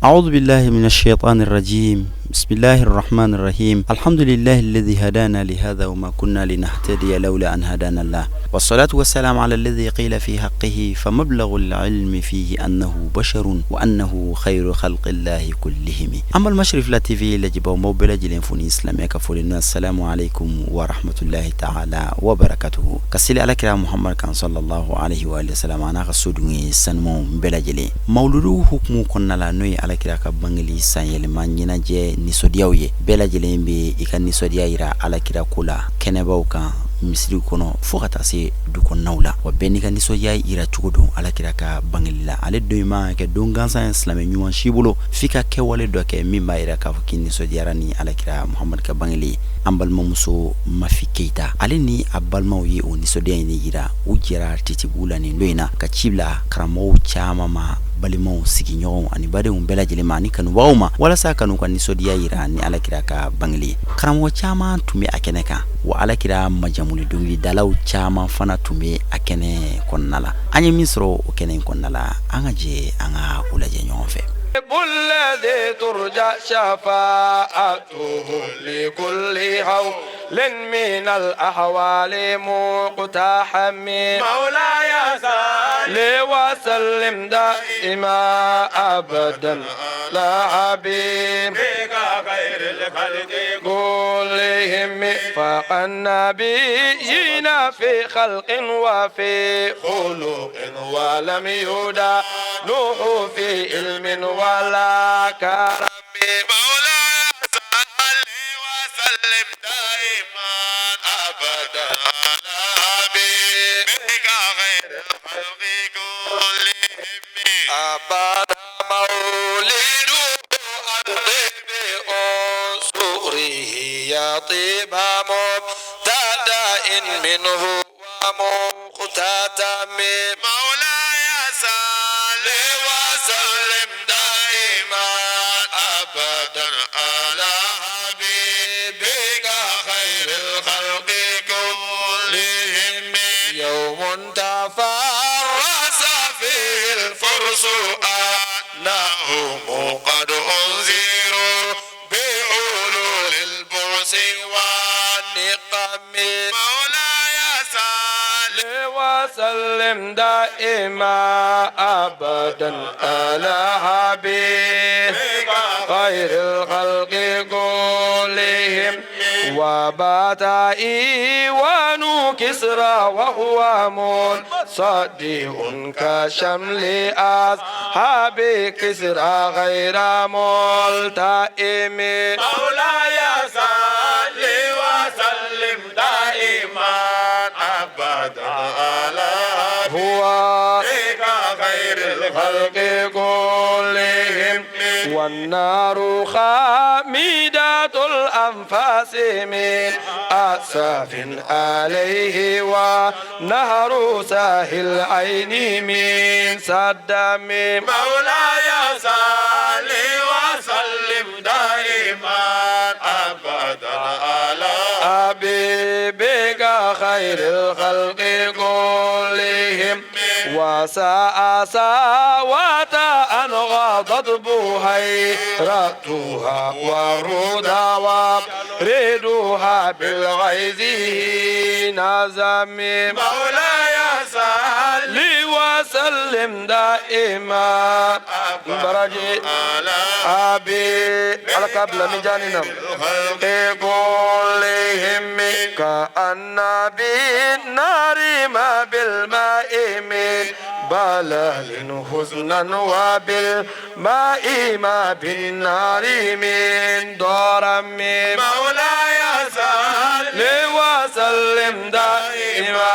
أعوذ بالله من الشيطان الرجيم بسم الله الرحمن الرحيم الحمد لله الذي هدانا لهذا وما كنا لنهتدي لولا أن هدانا الله والصلاة والسلام على الذي قيل في حقه فمبلغ العلم فيه أنه بشر وأنه خير خلق الله كلهم An balima Cherifila TV lajɛbaw n b'aw bɛɛ lajɛlen fo ni silamɛya ka foli n'o السلام عليكم ورحمة الله تعالى وبركاته ka seli alakira Muhamad kan صلى الله عليه وسلم a n'a ka soden ye sanumanw bɛɛ lajɛlen mawuludu hukumu kɔnɔna la n'o ye alakira ka bangeli sanyɛlɛma ɲɛnajɛ nisɔndiyaw ye bɛɛ lajɛlen bɛ i ka nisɔndiya yira alakira ko la kɛnɛbaw kan misiriw kɔnɔ fo ka taa se du kɔnɔnaw la wa bɛɛ n'i ka nisɔndiya yira cogo don alakira ka bangeli la ale don in man kɛ don gansan ye silamɛ ɲuman si bolo f'i ka kɛwale dɔ kɛ min b'a yira k'a fɔ k'i nisɔndiyara ni alakira Muhamadu ka bangeli ye an balimamuso Mafi Keyita ale ni a balimaw ye o nisɔndiya in de yira u jɛra Titibugu la nin don in na ka ci bila karamɔgɔw caman ma balimaw sigiɲɔgɔnw ani badenw bɛɛ lajɛlen ma ani kanubagaw ma walasa ka n'u ka nisɔndiya yira ni alakira ka bangeli ye karamɔgɔ caman tun bɛ a kɛnɛ kan wa alakira majamuli dɔnkilidalaw caman fana tun bɛ a kɛnɛ kɔnɔna la an ye min sɔrɔ o kɛnɛ in kɔnɔna la an ka jɛ an ka o lajɛ ɲɔgɔn fɛ من الأحوال مقتحم مولاي صل وسلم دائما أبدا على حبيبك خير الخلق كلهم فاق النبيين في خلق وفي خلق ولم يدانوه في علم ولا كرم مولاي صل وسلم دائما أبدا على حبيبك خير الخلق كلهم أبدا مولده عن طيب أنصره يا طيب مبتدأ منه ومختتم مولاي صل وسلم دائما أبدا على حبيبك خير الخلق كلهم يوم تفرس فيه الفرس أنهم قد أنذروا بحلول البؤس والنقم مولاي صل وسلم دائما أبدا على حبيبك خير الخلق كلهم وبات إيوان كسرى وهو منصدع كشمل أصحاب كسرى غير ملتئم مولاي صل وسلم دائما أبدا على هو خير الخلق كلهم والنار خامدة الأنفاس من أسف عليه ونهر ساهي العين من صدم مولاي صل وسلم دائما أبدا على حبيبك خير الخلق كلهم وساء ساوات أن غاضت بحيرتها وردا وردها بالغيظ نزم مولاي صل وسلم دائما برجي أبي على قبل من جاننا كلهم كأن بالنار ما بالماء من بلال حزنا وبالماء ما بالنار من ضرم مولاي صل وسلم دائما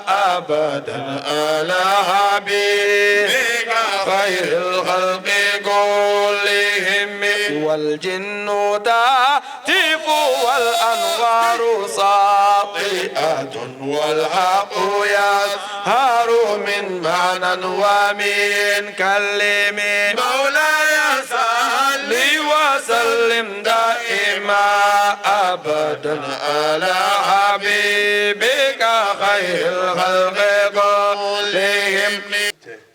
أبدا على حبيبك خير الخلق كلهم والجن تهتف والأنوار ساطئة والحق يظهر من معنى ومن كلم مولاي صل وسلم دائما أبدا على حبيبك خير الخلق كلهم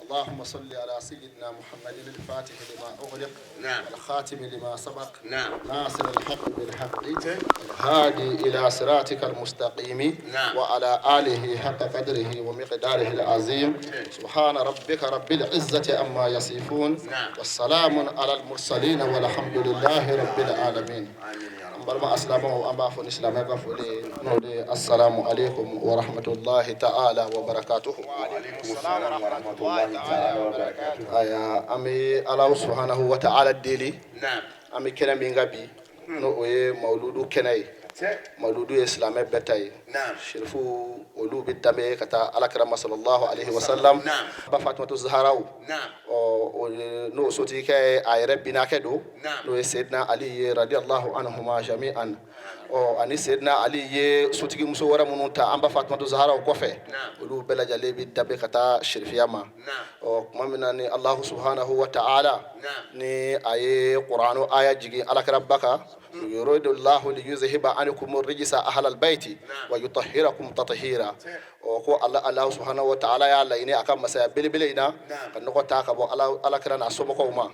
اللهم صل على سيدنا محمد الفاتح لما أغلق نعم. الخاتم لما سبق نعم. ناصر الحق بالحق الهادي إلى صراطك المستقيم نعم. وعلى آله حق قدره ومقداره العظيم سبحان ربك رب العزة عما يصفون نعم. والسلام على المرسلين والحمد لله رب العالمين آمين يا رب N balima asilamɛw, an b'a fɔ ni silamɛ ka foli ye, n'o de ye assalamu alaikum wa rahmatullahi ta'ala wa barakatuhu. وعليكم السلام ورحمة الله تعالى وبركاته. Aya, an bɛ Ala subhanahu wa ta'ala deli. نعم An bɛ kɛnɛ min kan bi, n'o o ye mawuludu kɛnɛ ye. Mawuludu ye silamɛ bɛɛ ta ye. نعم Sirifu olu bɛ danbe ka taa alakira ma sallallahu alaihi wa sallam. Naam. Ba Fatumatu Zaharaw, نعم ɔ o n'o sotigikɛ ye a yɛrɛ binakɛ don, Naam. n'o ye Seydina Ali ye radiyallahu anhuma jami'an. Ɔ ani Seydina Ali ye sotigi muso wɛrɛ minnu ta an ba Fatumatu Zaharaw kɔfɛ, Naam. olu bɛɛ lajɛlen bɛ danbe ka taa sirifiya ma. Naam. Ɔ tuma min na ni Allahu subhanahu wa ta'ala Naam. ni a ye Kuranu aya jigin alakira ba kan, yuridu Allahu liyuzhiba ankum rijsa ahlal baiti wa yutahhirakum tathira. Ɔ ko ala Allahu subhanahu wa ta'ala y'a laɲini a ka masaya belebele in na ka nɔgɔ ta ka bɔ ala alakira n'a somɔgɔw ma.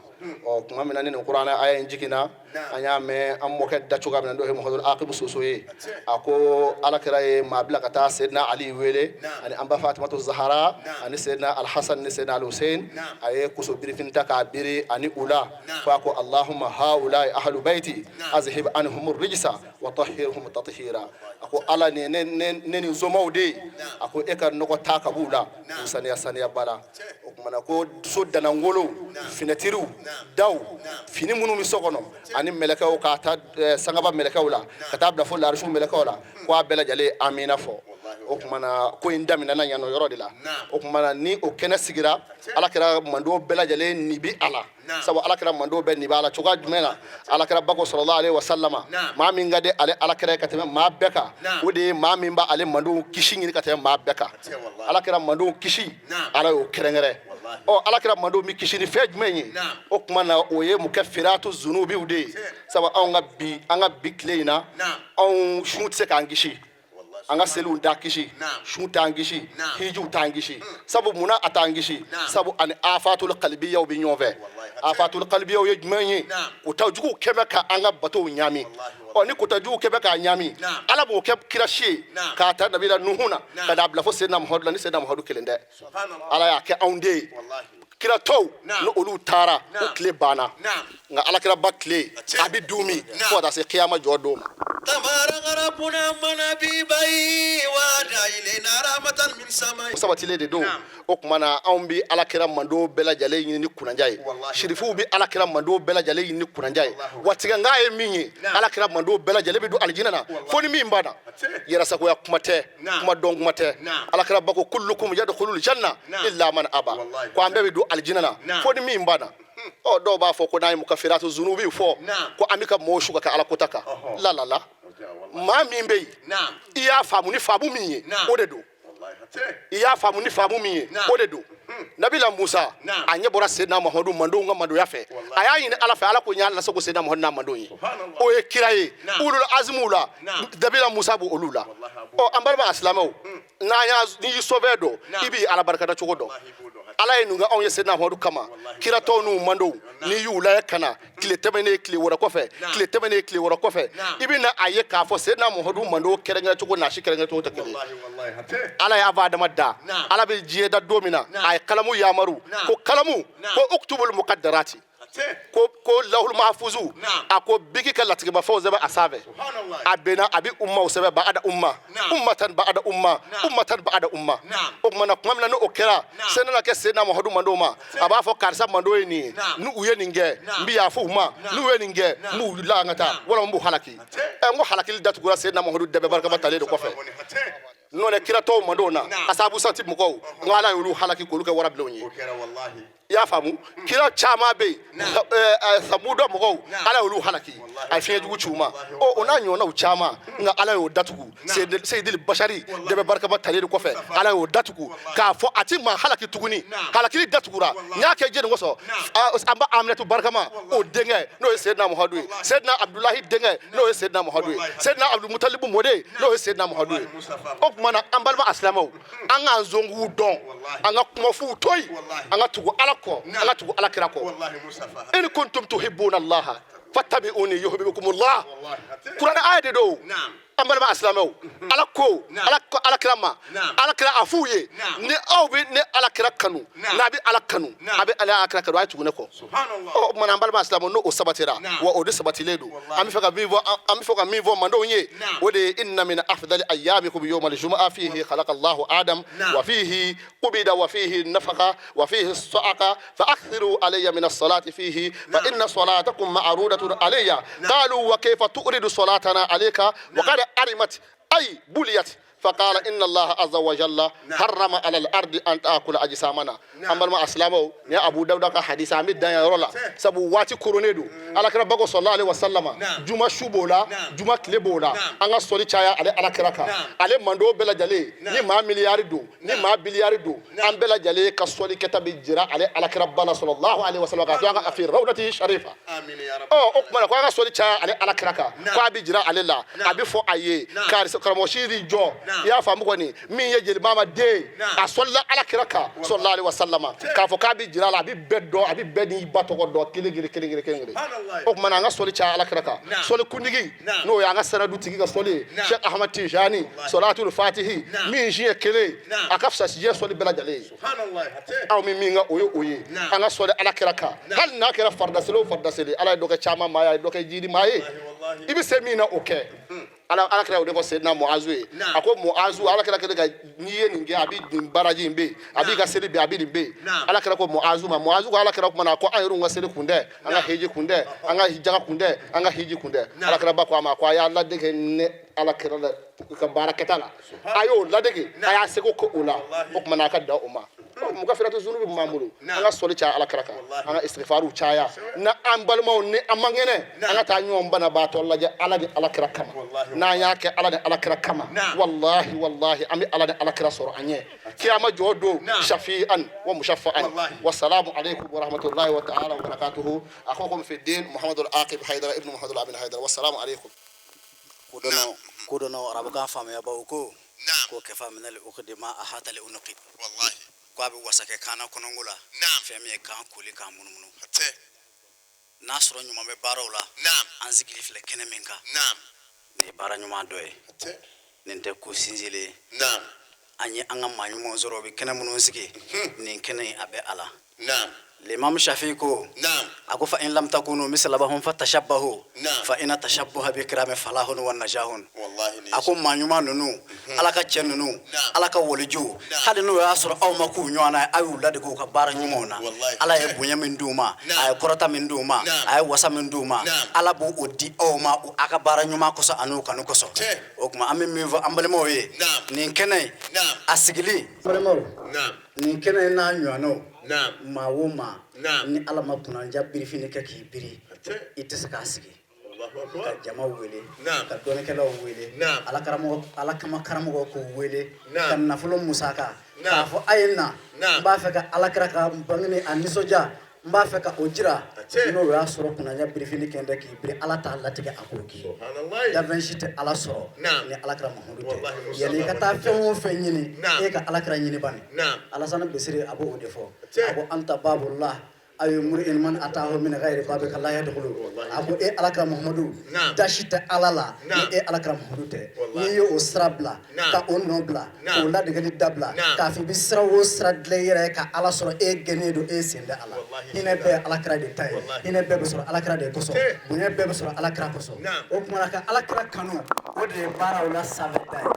Ɔ tuma min na ni nin Kurana aya in jiginna, an y'a mɛn an mɔkɛ da cogoya min na, n'o ye Muhamadu Akibu Soso ye, a ko alakira ye maa bila ka taa Seydina Ali wele ani an ba Fatimatu Zahara ani Seydina Alhasan ni Seydina Alhusein. A ye kuso birifini ta k'a biri ani u la, fo a ko Allahumma haulai ahlu baiti azhib anhum rijsa wa tahhirhum tathira. A ko Ala, nin ne ne ni somaw de ye, a ko e ka nɔgɔ ta ka b'u la k'u saniya saniya ba la. O tuma na ko so danangolow, finɛtiriw, daw, fini minnu bɛ so kɔnɔ ani mɛlɛkɛw, k'a ta sangaba mɛlɛkɛw la ka taa bila fo larisiw mɛlɛkɛw la, ko a bɛɛ lajɛlen amina fɔ. O tuma na ko in daminɛna yan nɔ yɔrɔ de la. O tuma na ni o kɛnɛ sigira, alakira mando bɛɛ lajɛlen ni bi a la, sabu alakira mando bɛɛ ni b'a la cogoya jumɛn na? Alakira ba ko sallallahu alaihi wasallama, maa min ka di ale alakira ye ka tɛmɛ maa bɛɛ kan, o de ye maa min b'ale mandow kisi ɲini ka tɛmɛ maa bɛɛ kan. Alakira mandow kisi, Ala y'o kɛrɛnkɛrɛn. Ɔ alakira mandow bɛ kisi ni fɛn jumɛn ye? O tuma na o ye mun kɛ? Firatu zunubiw de ye. Sabu anw ka bi, an ka bi tile in na, anw sun tɛ se k'an kisi, an ka seliw t'an kisi, sun t'an kisi, hijiw t'an kisi. Sabu munna a t'an kisi? Sabu ani afatul kalibiyaw bɛ ɲɔgɔn fɛ. Afatul kalibiyaw ye jumɛn ye? Kota juguw kɛmɛ ka an ka batow ɲaami. Ɔ ni kota juguw kɛmɛ k'a ɲaami, Ala b'o kɛ kira si ye k'a ta nabila Nuhu na ka n'a bila fo Seydina Muhamadu la. Ni Seydina Muhamadu kelen tɛ, Ala y'a kɛ anw de ye. Kira tɔw ni olu taara, u tile banna, nka alakiraba tile a bɛ duumi fo ka taa se kiyama jɔ don ma. Sabatilen de don. O tuma na anw bɛ alakira mando bɛɛ lajɛlen ɲini ni kunnandiya ye, sirifuw bɛ alakira mando bɛɛ lajɛlen ɲini ni kunnandiya ye. Wa tigɛnkan ye min ye, alakira mando bɛɛ lajɛlen bɛ don alijinɛ na fo ni min banna. Yɛrɛsagoya kuma tɛ, kuma dɔn kuma tɛ. Alakira ba ko kullukum yadkhulul janna illa man aba, ko an bɛɛ bɛ don alijinɛ na fo ni min banna. Ɔ dɔw b'a fɔ ko n'an ye mukafiratu zunubi fɔ, ko an bɛ ka mɔgɔw su ka kɛ ala kota kan. La la la, maa min bɛ yen, i y'a faamu ni faamu min ye, o de don. I y'a faamu ni faamu min ye, o de don. Nabila Musa, a ɲɛ bɔra Seydina Muhamadu mandenw ka mandoya fɛ, a y'a ɲini Ala fɛ, Ala ko n y'a lasago Seydina Muhamadu n'a mandenw ye. O ye kira ye ulul azimuw la, nabila Musa b'o olu la. Ɔ an balima silamɛw, n'an y'a n'i y'i sɔfɛ dɔn, i b'i Ala barikada cogo dɔn. Ala ye nin kɛ anw ye Seydina Muhamadu kama. Kira tɔw n'u mandenw, n'i y'u lajɛ ka na tile tɛmɛnen tile wɛrɛ kɔfɛ, tile tɛmɛnen tile wɛrɛ kɔfɛ, i bɛ na a ye k'a fɔ Seydina Muhamadu mandenw kɛrɛnkɛrɛn cogo n'a si kɛrɛnkɛrɛn cogo tɛ kelen ye. Ala y'a fɔ Adama da, Ala bɛ diɲɛ da don min na, a ye kalamu yamaru ko kalamu ko uktubul muqaddarati, ko lahul mahfuzu, a ko biki ka latigɛmafɛnw sɛbɛn a sanfɛ. A bɛnna a bɛ ummaw sɛbɛn ba'ada umma, ummatan ba'ada umma, ummatan ba'ada umma. O tuma na tuma min na ni o kɛra, se nana kɛ Seydina Muhamadu mandenw ma, a b'a fɔ karisa mando ye nin ye, ni u ye nin kɛ n bɛ yafa u ma, n'u ye nin kɛ n b'u la ka taa walima n b'u halaki. Ɛ n ko halakili datugura Seydina Muhamadu dɛbɛ barikama talen de kɔfɛ. N'o tɛ kira tɔw mandenw na, asabu sati mɔgɔw, n ko Ala y'olu halaki k'olu kɛ warabilenw ye. I y'a faamu, kira caman bɛ yen, Samuda mɔgɔw, Ala y'olu halaki, a ye fiɲɛ jugu ci u ma. Ɔ, o n'a ɲɔgɔnnaw caman, nka Ala y'o datugu. Seyidili Bashari dɛbɛ barikaba talen de kɔfɛ, Ala y'o datugu k'a fɔ a ti maa halaki tuguni. Halakili datugura. N y'a kɛ jɛni kosɔn, an ba Aminatu barikama, o denkɛ n'o ye Seyidina Muhamadu ye, Seyidina Abudulahi denkɛ n'o ye Seyidina Muhamadu ye, Seyidina Abudulmutalibu mɔden n'o ye Seyidina Muhamadu ye. O tuma na, an balima asilamɛw, an k'an zonguw dɔn, an ka kumafuw to yen, an ka tugu Ala kɔ, an ka tugu Ala kira kɔ. In kuntum tuhibbuna Allaha fattabi'uni yuhibbukumullah. Kuranɛ aya de don. An balima asilamɛw, Ala ko, Ala ko Ala kira ma, Ala kira a f'u ye, ni aw bɛ ne Ala kira kanu, n'a bɛ Ala kanu, a bɛ Ala kira kanu, a ye tugu ne kɔ. Ɔ, o tuma na, an balima asilamɛw, n'o sabatira wa, o de sabatilen don. An bɛ fɛ ka min fɔ, an bɛ fɛ ka min fɔ mandenw ye, o de ye: inna min afdali ayyamikum yawmal jumu'a fihi khalaqa Allahu Adam wa fihi qubida wa fihi nafaka wa fihi sa'aka fa akthiru alayya min as-salati fihi fa inna salatakum ma'rudatun alayya. Qalu wa kayfa tu'ridu salatana alayka wa qad arimat ay buliyat? فقال إن الله عز وجل حرم على الأرض أن تأكل أجسامنا. An balima asilamɛw, ni Abu Dawuda ka hadisa, an bɛ dan yan yɔrɔ la, sabu waati koronnen don. Alakira bako sallallahu alaihi wasallama, juma su b'o la, juma tile b'o la, an ka sɔli caya ale alakira kan. Ale mando bɛɛ lajɛlen, ni maa miliyari don, ni maa biliyari don, an bɛɛ lajɛlen ka sɔli kɛta bɛ jira ale alakira ba la sallallahu alaihi wasallam, ka to an ka fi rawdati sharifa. Ɔ, o tuma na, ko an ka sɔli caya ale alakira kan, ko a bɛ jira ale la, a bɛ fɔ a ye karisa karamɔgɔ si jɔ. I y'a faamu kɔni, min ye jelibama den, a sɔlila alakira kan sallallahu alaihi wasallama, k'a fɔ k'a bɛ jira a la, a bɛ bɛɛ dɔn, a bɛ bɛɛ n'i ba tɔgɔ dɔn kelen kelen kelen kelen kelen kelen. O tuma na, an ka sɔli caya alakira kan. Sɔli kuntigi, n'o y'an ka sanadu tigi ka sɔli ye, Cheikh Ahmad Tijani, sɔlatul fatihi min siɲɛ kelen, a ka fisa diɲɛ sɔli bɛɛ lajɛlen ye. Aw min ka o ye, o ye an ka sɔli alakira kan, hali n'a kɛra faridaseli o faridaseli. Ala ye dɔ kɛ caman maa ye, a ye dɔ kɛ jiri maa ye. I bɛ se min na, o kɛ. Ala kira o de fɔ Seyidina Muazu ye. A ko Muazu, ala kira kɛlen ka n'i ye nin kɛ, a bɛ nin baraji in bɛ yen, a b'i ka seli bɛ, a bɛ nin bɛ yen. Ala kira ko Muazu ma, Muazu ko ala kira kuma na ko an yɛrɛ ka seli kun tɛ, an ka hiji kun tɛ, an ka jaga kun tɛ, an ka hiji kun tɛ. Ala kira ba ko a ma ko a y'a ladege ne ala kira la ka baara kɛta la, a y'o ladege, a y'a seko ko o la. O tuma na, a ka dan o ma. Mugafiratu zunubi b'an bolo. An ka sɔli caya ala kira kan, an ka istighfaru caya. Na an balimaw, ni an man kɛnɛ, an ka taa ɲɔgɔn banabaatɔ lajɛ Ala ni ala kira kama. N'an y'a kɛ Ala ni ala kira kama, wallahi wallahi, an bɛ Ala ni ala kira sɔrɔ an ɲɛ kiyama jɔ don, shafi'an wa mushaffa'an. Wassalamu alaikum wa rahmatullahi wa ta'ala wa barakatuhu. Akhukum fi din, Muhammadul Aqib Haidara ibn Muhammadul Amin Haidara. Wassalamu alaikum. Kodɔnnaw, arabukan faamuyabaw ko ko kafa minal uqdi ma ahata li unuqi, ko a bɛ wasa kɛ kan na kɔnɔnko la, fɛn min ye kan koli k'an munumunu. N'a sɔrɔ ɲuman bɛ baaraw la, an sigili filɛ kɛnɛ min kan, nin ye baara ɲuman dɔ ye. Nin tɛ ko sinsinlen ye. An ye an ka maa ɲumanw sɔrɔ, u bɛ kɛnɛ minnu sigi, nin kɛnɛ in a bɛ a la. L'imam Shafi ko, a ko fa in lam takunu mislahum fatashabbahu fa inna tashabbuha bi kirami falahun wa najahun. A ko maa ɲuman ninnu, Ala ka cɛ ninnu, Ala ka walijuw, hali n'o y'a sɔrɔ aw ma k'u ɲɔgɔn na, a y'u ladege u ka baara ɲumanw na. Ala ye bonya min d'u ma, a ye kɔrɔta min d'u ma, a ye wasa min d'u ma, Ala b'o o di aw ma a ka baara ɲuman kosɔn an'u kanu kosɔn. O tuma, an bɛ min fɔ an balimaw ye, nin kɛnɛ in a sigili, balimaw, nin kɛnɛ in n'a ɲɔgɔnnaw, maa o maa ni Ala ma kunnanja birifini kɛ k'i biri, i tɛ se k'a sigi ka jama wele, ka dɔnnikɛlaw wele, ala karamɔgɔ, ala kama karamɔgɔ k'u wele, ka nafolo musaka k'a fɔ a ye na, n b'a fɛ ka ala kira ka bangeni a nisɔndiya, n b'a fɛ ka o jira. N'o y'a sɔrɔ kunnanja birifini kɛn tɛ k'i biri, Ala t'a latigɛ a k'o k'i ye. Danfɛn si tɛ Ala sɔrɔ ni ala kira Mahamadu tɛ. Yanni i ka taa fɛn o fɛn ɲini, e ka ala kira ɲini bani. Alasani Besiri, a b'o de fɔ, a ko anta babullah ayu mur'in man atahu min ghayri babika la yadkhulu. A ko e alakira Muhamadu, dasi tɛ Ala la ni e alakira Muhamadu tɛ. N'i ye o sira bila, ka o nɔ bila, k'o ladegeli dabila, k'a fɔ i bɛ sira o sira dilan i yɛrɛ ye ka Ala sɔrɔ, e gɛnnen don, e sen tɛ ala. Hinɛ bɛɛ ye alakira de ta ye, hinɛ bɛɛ bɛ sɔrɔ alakira de kosɔn, bonya bɛɛ bɛ sɔrɔ alakira kosɔn. O tuma na, ka alakira kanu, o de ye baaraw la sanfɛ ta ye.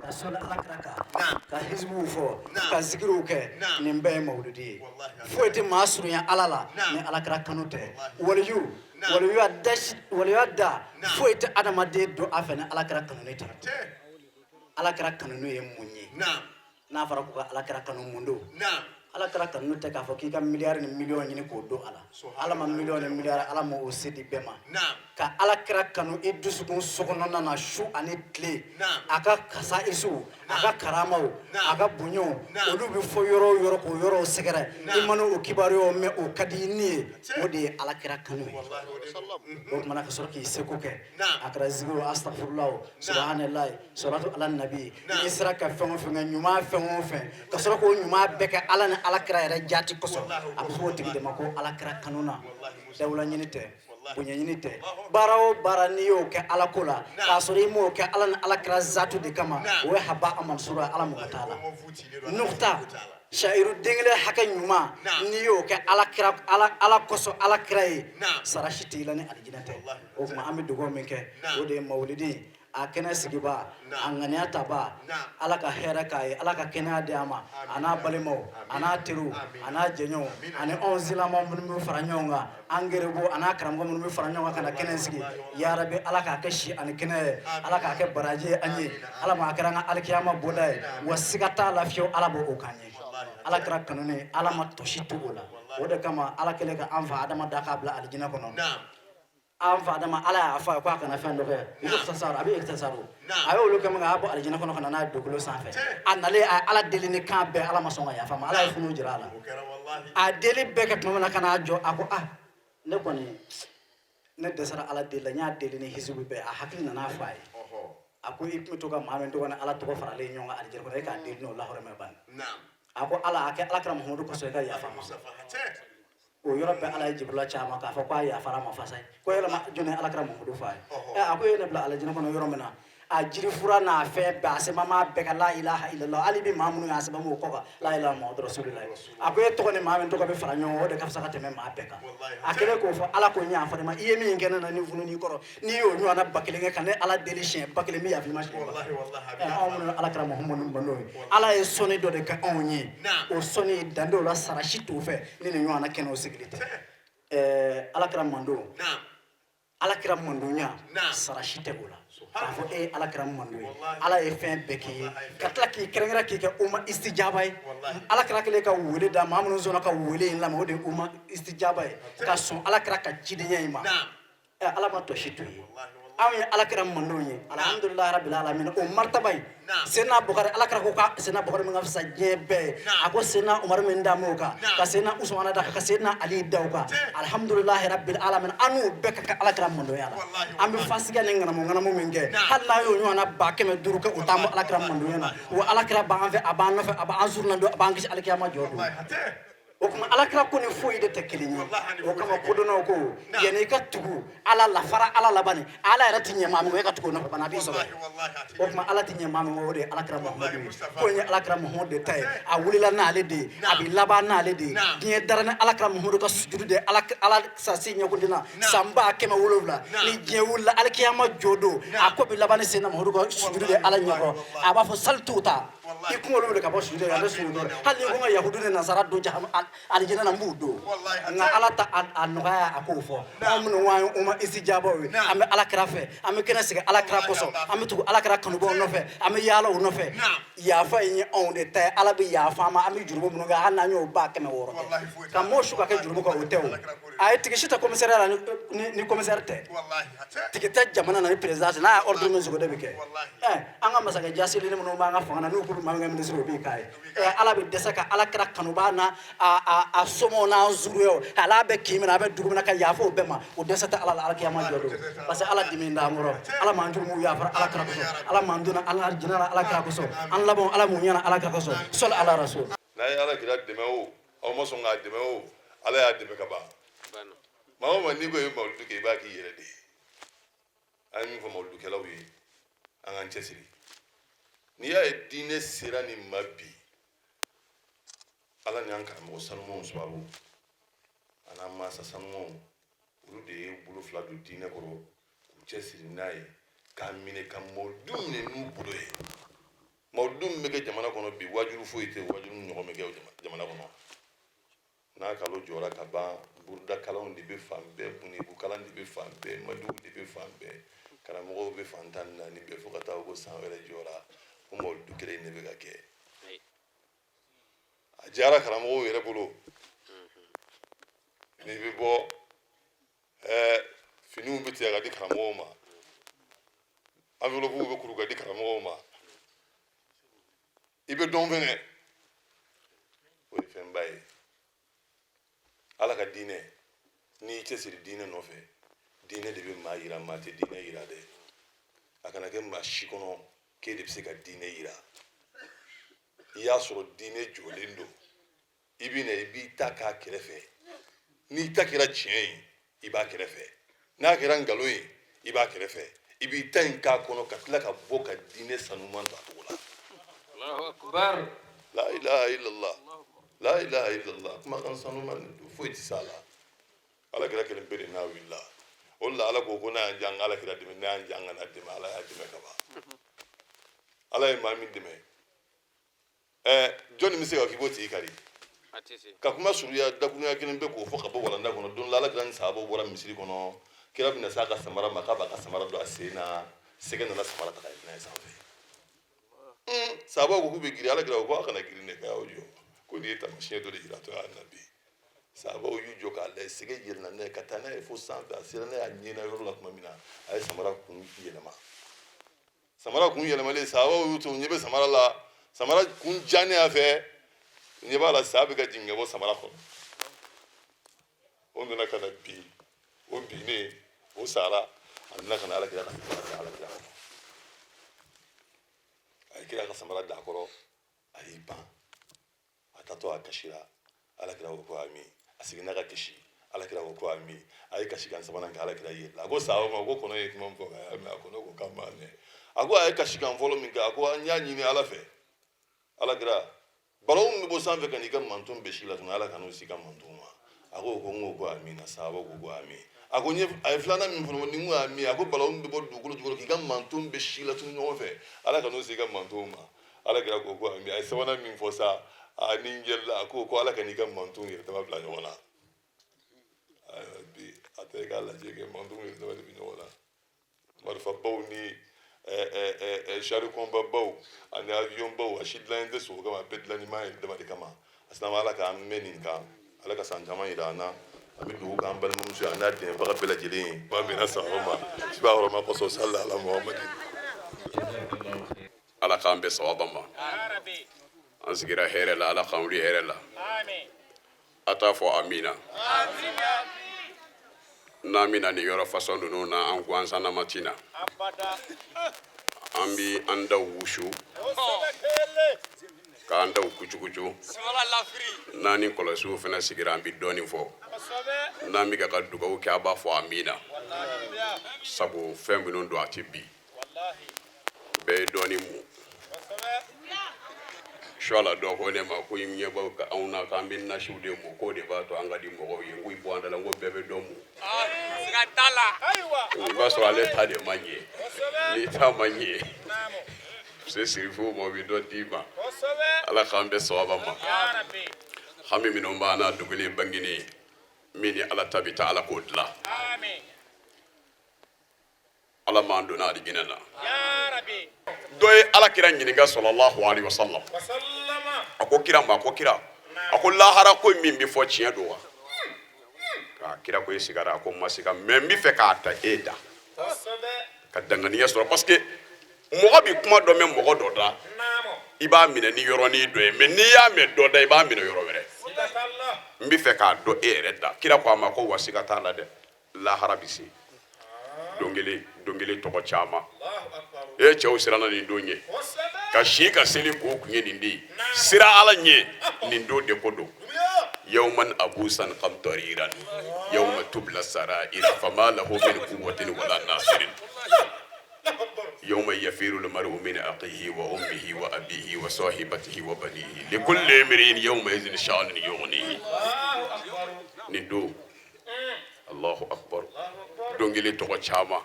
Ka sɔli alakira kan, ka hisibuw fɔ, ka zikiriw kɛ, nin bɛɛ ye mawuludi ye. Foyi tɛ maa surunya Ala la ni alakira kanu tɛ. Waliju waliyuya da, waliyuya da foyi tɛ adamaden don a fɛ ni alakira kanuni tɛ. Alakira kanuni ye mun ye? N'a fɔra ko ka alakira kanu, mun don? Ala kira kanu tɛ k'a fɔ k'i ka miliyari ni miliyɔn ɲini k'o don a la. Ala ma miliyɔn ni miliyari, Ala ma o se di bɛɛ ma. Ka Ala kira kanu i dusukun sokɔnɔna na su ani tile, a ka kasaisiw, a ka karamaw, a ka bonyaw, olu bɛ fɔ yɔrɔ o yɔrɔ k'o yɔrɔw sɛgɛrɛ, i mana o kibaruyaw mɛn, o ka di i ni ye, o de ye Ala kira kanu ye. O tuma na ka sɔrɔ k'i seko kɛ, a kɛra zikiru, astafurulaw, subahanallahi, salatu ala nabi, n'i sera ka fɛn o fɛn kɛ, ɲuman fɛn o fɛn, ka sɔrɔ k'o ɲuman bɛɛ kɛ Ala ni Ala kira yɛrɛ jaati kosɔn, a bɛ fɔ o tigi de ma ko Ala kira kanu na. Dawula ɲini tɛ, bonya ɲini tɛ. Baara o baara n'i y'o kɛ Ala ko la, k'a sɔrɔ i m'o kɛ Ala ni Ala kira zatu de kama, o ye haba mansura, Ala mako t'a la. Nukta sayiru den kelen hakɛ ɲuman, n'i y'o kɛ Ala kira Ala kosɔn, Ala kira ye, sara si t'i la ni alijinɛ tɛ. O tuma an bɛ dugawu min kɛ, o de ye mawulidi a kɛnɛ sigiba, a ŋaniya taba, Ala ka hɛrɛ k'a ye, Ala ka kɛnɛya di a ma, a n'a balimaw, a n'a teriw, a n'a jɛɲɔgɔnw, ani anw silama minnu bɛ fara ɲɔgɔn kan, an gɛrɛbo a n'a karamɔgɔ minnu bɛ fara ɲɔgɔn kan ka na kɛnɛ sigi. Yarabi, Ala k'a kɛ si ani kɛnɛ ye, Ala k'a kɛ baraji ye an ye, Ala ma a kɛra an ka alikiyama bɔda ye. Wa siga t'a la fiyewu, Ala b'o k'an ye. Ala kira kanuni, Ala ma tɔsi to o la. O de kama Ala kɛlen ka an fa Adama da k'a bila alijinɛ kɔnɔ, an fa Adama, Ala y'a fɔ a ye ko a kana fɛn dɔ kɛ, ikitasaru, a bɛ ikitasaru, a y'olu kɛ min kɛ, a y'a bɔ alijinɛ kɔnɔ ka na n'a ye dugukolo sanfɛ. A nalen, a ye Ala deli ni kan bɛɛ, Ala ma sɔn ka yafa ma. Ala ye funu jira a la. A deli bɛɛ kɛ tuma min na ka n'a jɔ, a ko ah, ne kɔni ne dɛsɛra Ala deli la, n y'a deli ni hisibu bɛɛ. A hakili nana fɔ a ye, a ko i tun bɛ to ka maa min tɔgɔ ni Ala tɔgɔ faralen ɲɔgɔn kan alijinɛ kɔnɔ, e k'a deli n'o lahɔrɔmɛ ban. A ko Ala, a kɛ Ala kira Muhamadu kosɔn, i ka yafa ma. O yɔrɔ bɛɛ, Ala ye Jibirila ci a ma k'a fɔ k'a yafara ma fasa ye ko yɛlɛma jɔn ye Ala kira Muhamadu fɔ a ye. A ko e ye ne bila alijinɛ kɔnɔ yɔrɔ min na, a jirifura n'a fɛn bɛɛ, a sɛbɛn b'a bɛɛ kan la ilaha illallah, hali bi maa minnu y'a sɛbɛn o kɔ kan la ilaha muhammadu rasulillah. A ko e tɔgɔ ni maa min tɔgɔ bɛ fara ɲɔgɔn kan, o de ka fisa ka tɛmɛ maa bɛɛ kan. A kɛlen k'o fɔ, Ala ko n yafara i ma, i ye min kɛ ne na ni fununi kɔrɔ, n'i y'o ɲɔgɔnna 1000 kɛ ka ne Ala deli siɲɛ 1000, n bɛ yafa i ma siɲɛ 1000. Anw minnu ye Ala kira Muhamadu mando ye, Ala ye sɔnni dɔ de kɛ anw ye, o sɔnni dan t'o la, sara si t'o fɛ ni nin ɲɔgɔnna kɛnɛw sigili tɛ. Ala kira mando, Ala kira mandonya, sara si tɛ o la. K'a fɔ e ye Ala kira mando ye, Ala ye fɛn bɛɛ k'i ye, ka tila k'i kɛrɛnkɛrɛn k'i kɛ umma istijaba ye. Ala kira kɛlen ka wele da, maa minnu sɔnna ka wele in lamɛn, o de ye umma istijaba ye, ka sɔn Ala kira ka cidenya in ma. Ala ma tɔ si to ye, anw ye Ala kira mandenw ye, alhamdulilayi rabbil alamin. O martaba in, Seyidina Bukari, Ala kira ko ka Seyidina Bukari min ka fisa diɲɛ bɛɛ ye, a ko Seyidina Umaru min da m'o kan, ka Seyidina Usumana da kan, ka Seyidina Ali da o kan, alhamdulilayi rabbil alamin. An n'u bɛɛ ka kan Ala kira mandonya la. An bɛ fasiya ni ŋanamu ŋanamu min kɛ, hali n'an y'o ɲɔgɔnna 500 000 kɛ, o t'an bɔ Ala kira mandonya na. Wa Ala kira b'an fɛ, a b'an nɔfɛ, a b'an surunna don, a b'an kisi alikiyama jɔ don. O tuma Ala kira ko ni foyi de tɛ kelen ye. O kama kodɔnnaw ko yanni i ka tugu Ala la, fara Ala la bani, Ala yɛrɛ ti ɲɛ maa min kɔ, e ka tugu o nɔfɛ bani, a b'i sɔrɔ. O tuma Ala ti ɲɛ maa min kɔ, o de ye Ala kira Muhamadu ye. Ko in ye Ala kira Muhamadu de ta ye, a wulila n'ale de ye, a bɛ laban n'ale de ye. Diɲɛ dara ni Ala kira Muhamadu ka sujuru de ye Ala sasi ɲɛkundi na san 700 000. Ni diɲɛ wulila alikiyama jɔ don, a ko bɛ laban ni Seyidina Muhamadu ka sujuru de ye Ala ɲɛkɔrɔ. A b'a fɔ sali t'u ta, i kunkolo wuli ka bɔ sujuru la, ne sujuru dɔrɔn. Hali n'i ko n ka yahudu ni nasara don jahama alijinɛ na, n b'u don. Nka Ala ta a nɔgɔya, a k'o fɔ anw minnu an ye umma istijabaw ye, an bɛ Ala kira fɛ, an bɛ kɛnɛ sigi Ala kira kosɔn, an bɛ tugu Ala kira kanubaw nɔfɛ, an bɛ yaala u nɔfɛ. Yafa in ye anw de ta ye, Ala bɛ yafa an ma. An bɛ jurumu minnu kɛ, hali n'an y'o 600 000 kɛ, ka mɔɔ su ka kɛ jurumu kan, o tɛ. O a ye tigi si tɛ commissaire la ni commissaire tɛ, tigi tɛ jamana na ni président tɛ. N'a ye ordre min sigi, o de bɛ kɛ. An ka masakɛ jasili minnu b'an ka fanga na, n'u k'u bɛ maa min kɛ ministre, o b'i k'a ye. Ala bɛ dɛsɛ ka Ala kira kanubaa n'a a somɔgɔw n'a zuruyaw, ala bɛ kin min na, a bɛ dugu min na, ka yafa o bɛɛ ma, o dɛsɛ tɛ Ala la alikiyama jɔ don. Parce que Ala dimi t'an kɔrɔ. Ala m'an jurumu yafara Ala kira kosɔn, Ala m'an donna Ala jinɛ la Ala kira kosɔn, an laban Ala m'u ɲɛna Ala kira kosɔn. Sɔli ala rasul. N'a ye Ala kira dɛmɛ o, aw ma sɔn k'a dɛmɛ o, Ala y'a dɛmɛ ka ban. Maa o maa n'i ko i bɛ mawuludu kɛ, i b'a k'i yɛrɛ de ye. An ye min fɔ mawuludukɛlaw ye, an k'an cɛsiri. N'i y'a ye diinɛ sera nin ma bi, Ala ni an karamɔgɔ sanumanw sababu, an n'an mansa sanumanw, olu de ye bolo fila don diinɛ kɔrɔ k'u cɛsiri n'a ye, k'a minɛ ka mawuludu minɛ n'u bolo ye. Mawuludu min bɛ kɛ jamana kɔnɔ bi, wajulu foyi tɛ wajulu ɲɔgɔn bɛ kɛ jamana kɔnɔ. N'a kalo jɔra ka ban, buruda kalanw de bɛ fan bɛɛ, bunibu kalan de bɛ fan bɛɛ, maduw de bɛ fan bɛɛ, karamɔgɔw bɛ fan 14 bɛɛ, fo ka taa ko san wɛrɛ jɔra, o mawuludu kelen de bɛ ka kɛ. A diyara karamɔgɔw yɛrɛ bolo. N'i bɛ bɔ, finiw bɛ tigɛ ka di karamɔgɔw ma, enveloppe bɛ kuru ka di karamɔgɔw ma, i bɛ dɔn fɛnɛ. O ye fɛnba ye. Ala ka diinɛ, n'i y'i cɛsiri diinɛ nɔfɛ, diinɛ de bɛ maa yira, maa tɛ diinɛ yira dɛ. A kana kɛ maa si kɔnɔ k'e de bɛ se ka diinɛ yira. I y'a sɔrɔ diinɛ jɔlen don, i bɛ na i b'i ta k'a kɛrɛfɛ. N'i ta kɛra tiɲɛ ye, i b'a kɛrɛfɛ. N'a kɛra nkalon ye, i b'a kɛrɛfɛ. I b'i ta in k'a kɔnɔ ka tila ka bɔ ka diinɛ sanuman to a cogo la. La ilaha illallah, la ilaha illallah. Kumakan sanuman de don, foyi tɛ s'a la. Ala kira kelen pe de n'a wulila. O de la Ala ko ko n'a y'an diya an ka Ala kira dɛmɛ, n'a y'an diya an kan'a dɛmɛ. Ala y'a dɛmɛ ka ban. Ala ye maa min dɛmɛ, jɔnni bɛ se ka k'i b'o tigi kari? Ka kuma surunya dakurunya kelen bɛ k'o fɔ ka bɔ walanda kɔnɔ. Don la, Ala kira ni sahabaw bɔra misiri kɔnɔ. Kira bɛna s'a ka samara ma, k'a b'a ka samara don a sen na, sɛgɛ nana samara ta ka yɛlɛ n'a ye sanfɛ. Sahabaw ko k'u bɛ girin. Ala kira ko ko a kana girin dɛ, k'a y'aw jɔ, ko nin ye taamasiyɛn dɔ de jiratɔ ye an na bi. Sahabaw y'u jɔ k'a lajɛ, sɛgɛ yɛlɛnna n'a ye ka taa n'a ye fo sanfɛ. A sera n'a ye a ɲɛna yɔrɔ la tuma min na, a ye samara kun yɛlɛma. Samara kun yɛlɛmalen, sahabaw y'u to, u ɲɛ bɛ samara la, samara kun jannen a fɛ, u ɲɛ b'a la sa bɛ ka jigin ka bɔ samara kɔnɔ. O nana ka na bin, o binnen, o sara. A nana ka na Ala kira ka samara da Ala kira kɔrɔ. A ye kira ka samara da a kɔrɔ, a y'i pan a taatɔ, a kasira. Ala kira ko ko ami. A seginna ka kasi. Ala kira ko ko ami. A ye kasikan sabanan kɛ, Ala kira yɛlɛla. A ko sahaba ma ko kɔnɔ ye kuma min fɔ, k'a y'a mɛn? A kɔnɔ ko k'a m'a mɛn. A ko a ye kasikan fɔlɔ min kɛ, a ko an y'a ɲini Ala fɛ, Ala kira, balawu min bɛ bɔ sanfɛ ka n'i ka manton bɛɛ si latunu, Ala kan'o s'i ka manton ma. A ko ko n ko ko amina. Sahaba ko ko ami. A ko a ye filanan min fɔ, ni n ko ami. A ko balawu min bɛ bɔ dugukolo jukɔrɔ k'i ka manton bɛɛ si latunu ɲɔgɔn fɛ, Ala kan'o s'i ka manton ma. Ala kira ko ko ami. A ye sabanan min fɔ sa, a ni n yɛlɛla. A ko ko Ala kan'i ka manton yɛrɛ dama bila ɲɔgɔn na. Ayiwa, bi a tɛ k'a lajɛ kɛ, manton yɛrɛ dama de bɛ ɲɔgɔn na, marifabaw ni char combat ani avion baw. A si dilannen tɛ sogo kama, a bɛɛ dilanni maa yɛrɛ dama de kama. A sinama, Ala k'an mɛn nin kan, Ala ka san caman yira an na. An bɛ dugawu k'an balimamuso ye, a n'a dɛmɛbaga bɛɛ lajɛlen ye. Maa bɛnna saba ma siba hɔrɔma kosɔn, sali ala Muhamadi. Ala k'an bɛn sawaba ma. An sigira hɛrɛ la, Ala k'an wuli hɛrɛ la. A t'a fɔ amina. N'an bɛna nin yɔrɔ fasɔn ninnu na, an gansanama ti na, an bi an daw wusu k'an daw kucukucu. N'an ni kɔlɔsiw fana sigira, an bi dɔɔnin fɔ. N'an bɛ ka dugawu kɛ, a b'a fɔ amina, sabu fɛn minnu don, a tɛ bi bɛɛ ye dɔɔnin mu su la. Dɔ ko ne ma ko i ɲɛ b'aw ka anw na k'an bɛ nasiw de mu, k'o de b'a to an ka di mɔgɔw ye. N ko i bɔ an da la. N ko bɛɛ bɛ dɔ mu. I b'a sɔrɔ ale ta de ma ɲɛ. N'i ta ma ɲɛ, se sirifuw ma, o bɛ dɔ d'i ma. Ala k'an bɛn sawaba ma. Hami minnu b'an na, dogolen bangenen, min ni Ala ta bɛ taa, Ala k'o dilan. Ala m'an donna alijinɛ na. Dɔ ye Ala kira ɲininka, sɔlɔlahu alaihi wasallam. A ko kira ma, a ko kira, a ko lahara ko min bɛ fɔ, tiɲɛ don wa? K'a kira ko e sigara? A ko ma siga, mais n bɛ fɛ k'a ta e da ka danganiya sɔrɔ, parce que mɔgɔ bɛ kuma dɔ mɛn mɔgɔ dɔ da, i b'a minɛ ni yɔrɔnin dɔ ye, mais n'i y'a mɛn dɔ da, i b'a minɛ yɔrɔ wɛrɛ. N bɛ fɛ k'a dɔn e yɛrɛ da. Kira ko a ma ko wa siga t'a la dɛ, lahara bɛ se don kelen, don kelen tɔgɔ caman. E cɛw siranna nin don ɲɛ ka si ka seli k'o kun ye nin de ye. Sira Ala ɲɛ nin don de ko don. Yawman abusan qamtariran yawma tubla sarair fama lahu min quwwatin wala nasirin yawma yafiru almar'u min akhihi wa ummihi wa abihi wa sahibatihi wa banihi likulli imri'in yawma idhin sha'nun yughnihi. Nin don, Allahu akbar, don kelen tɔgɔ caman.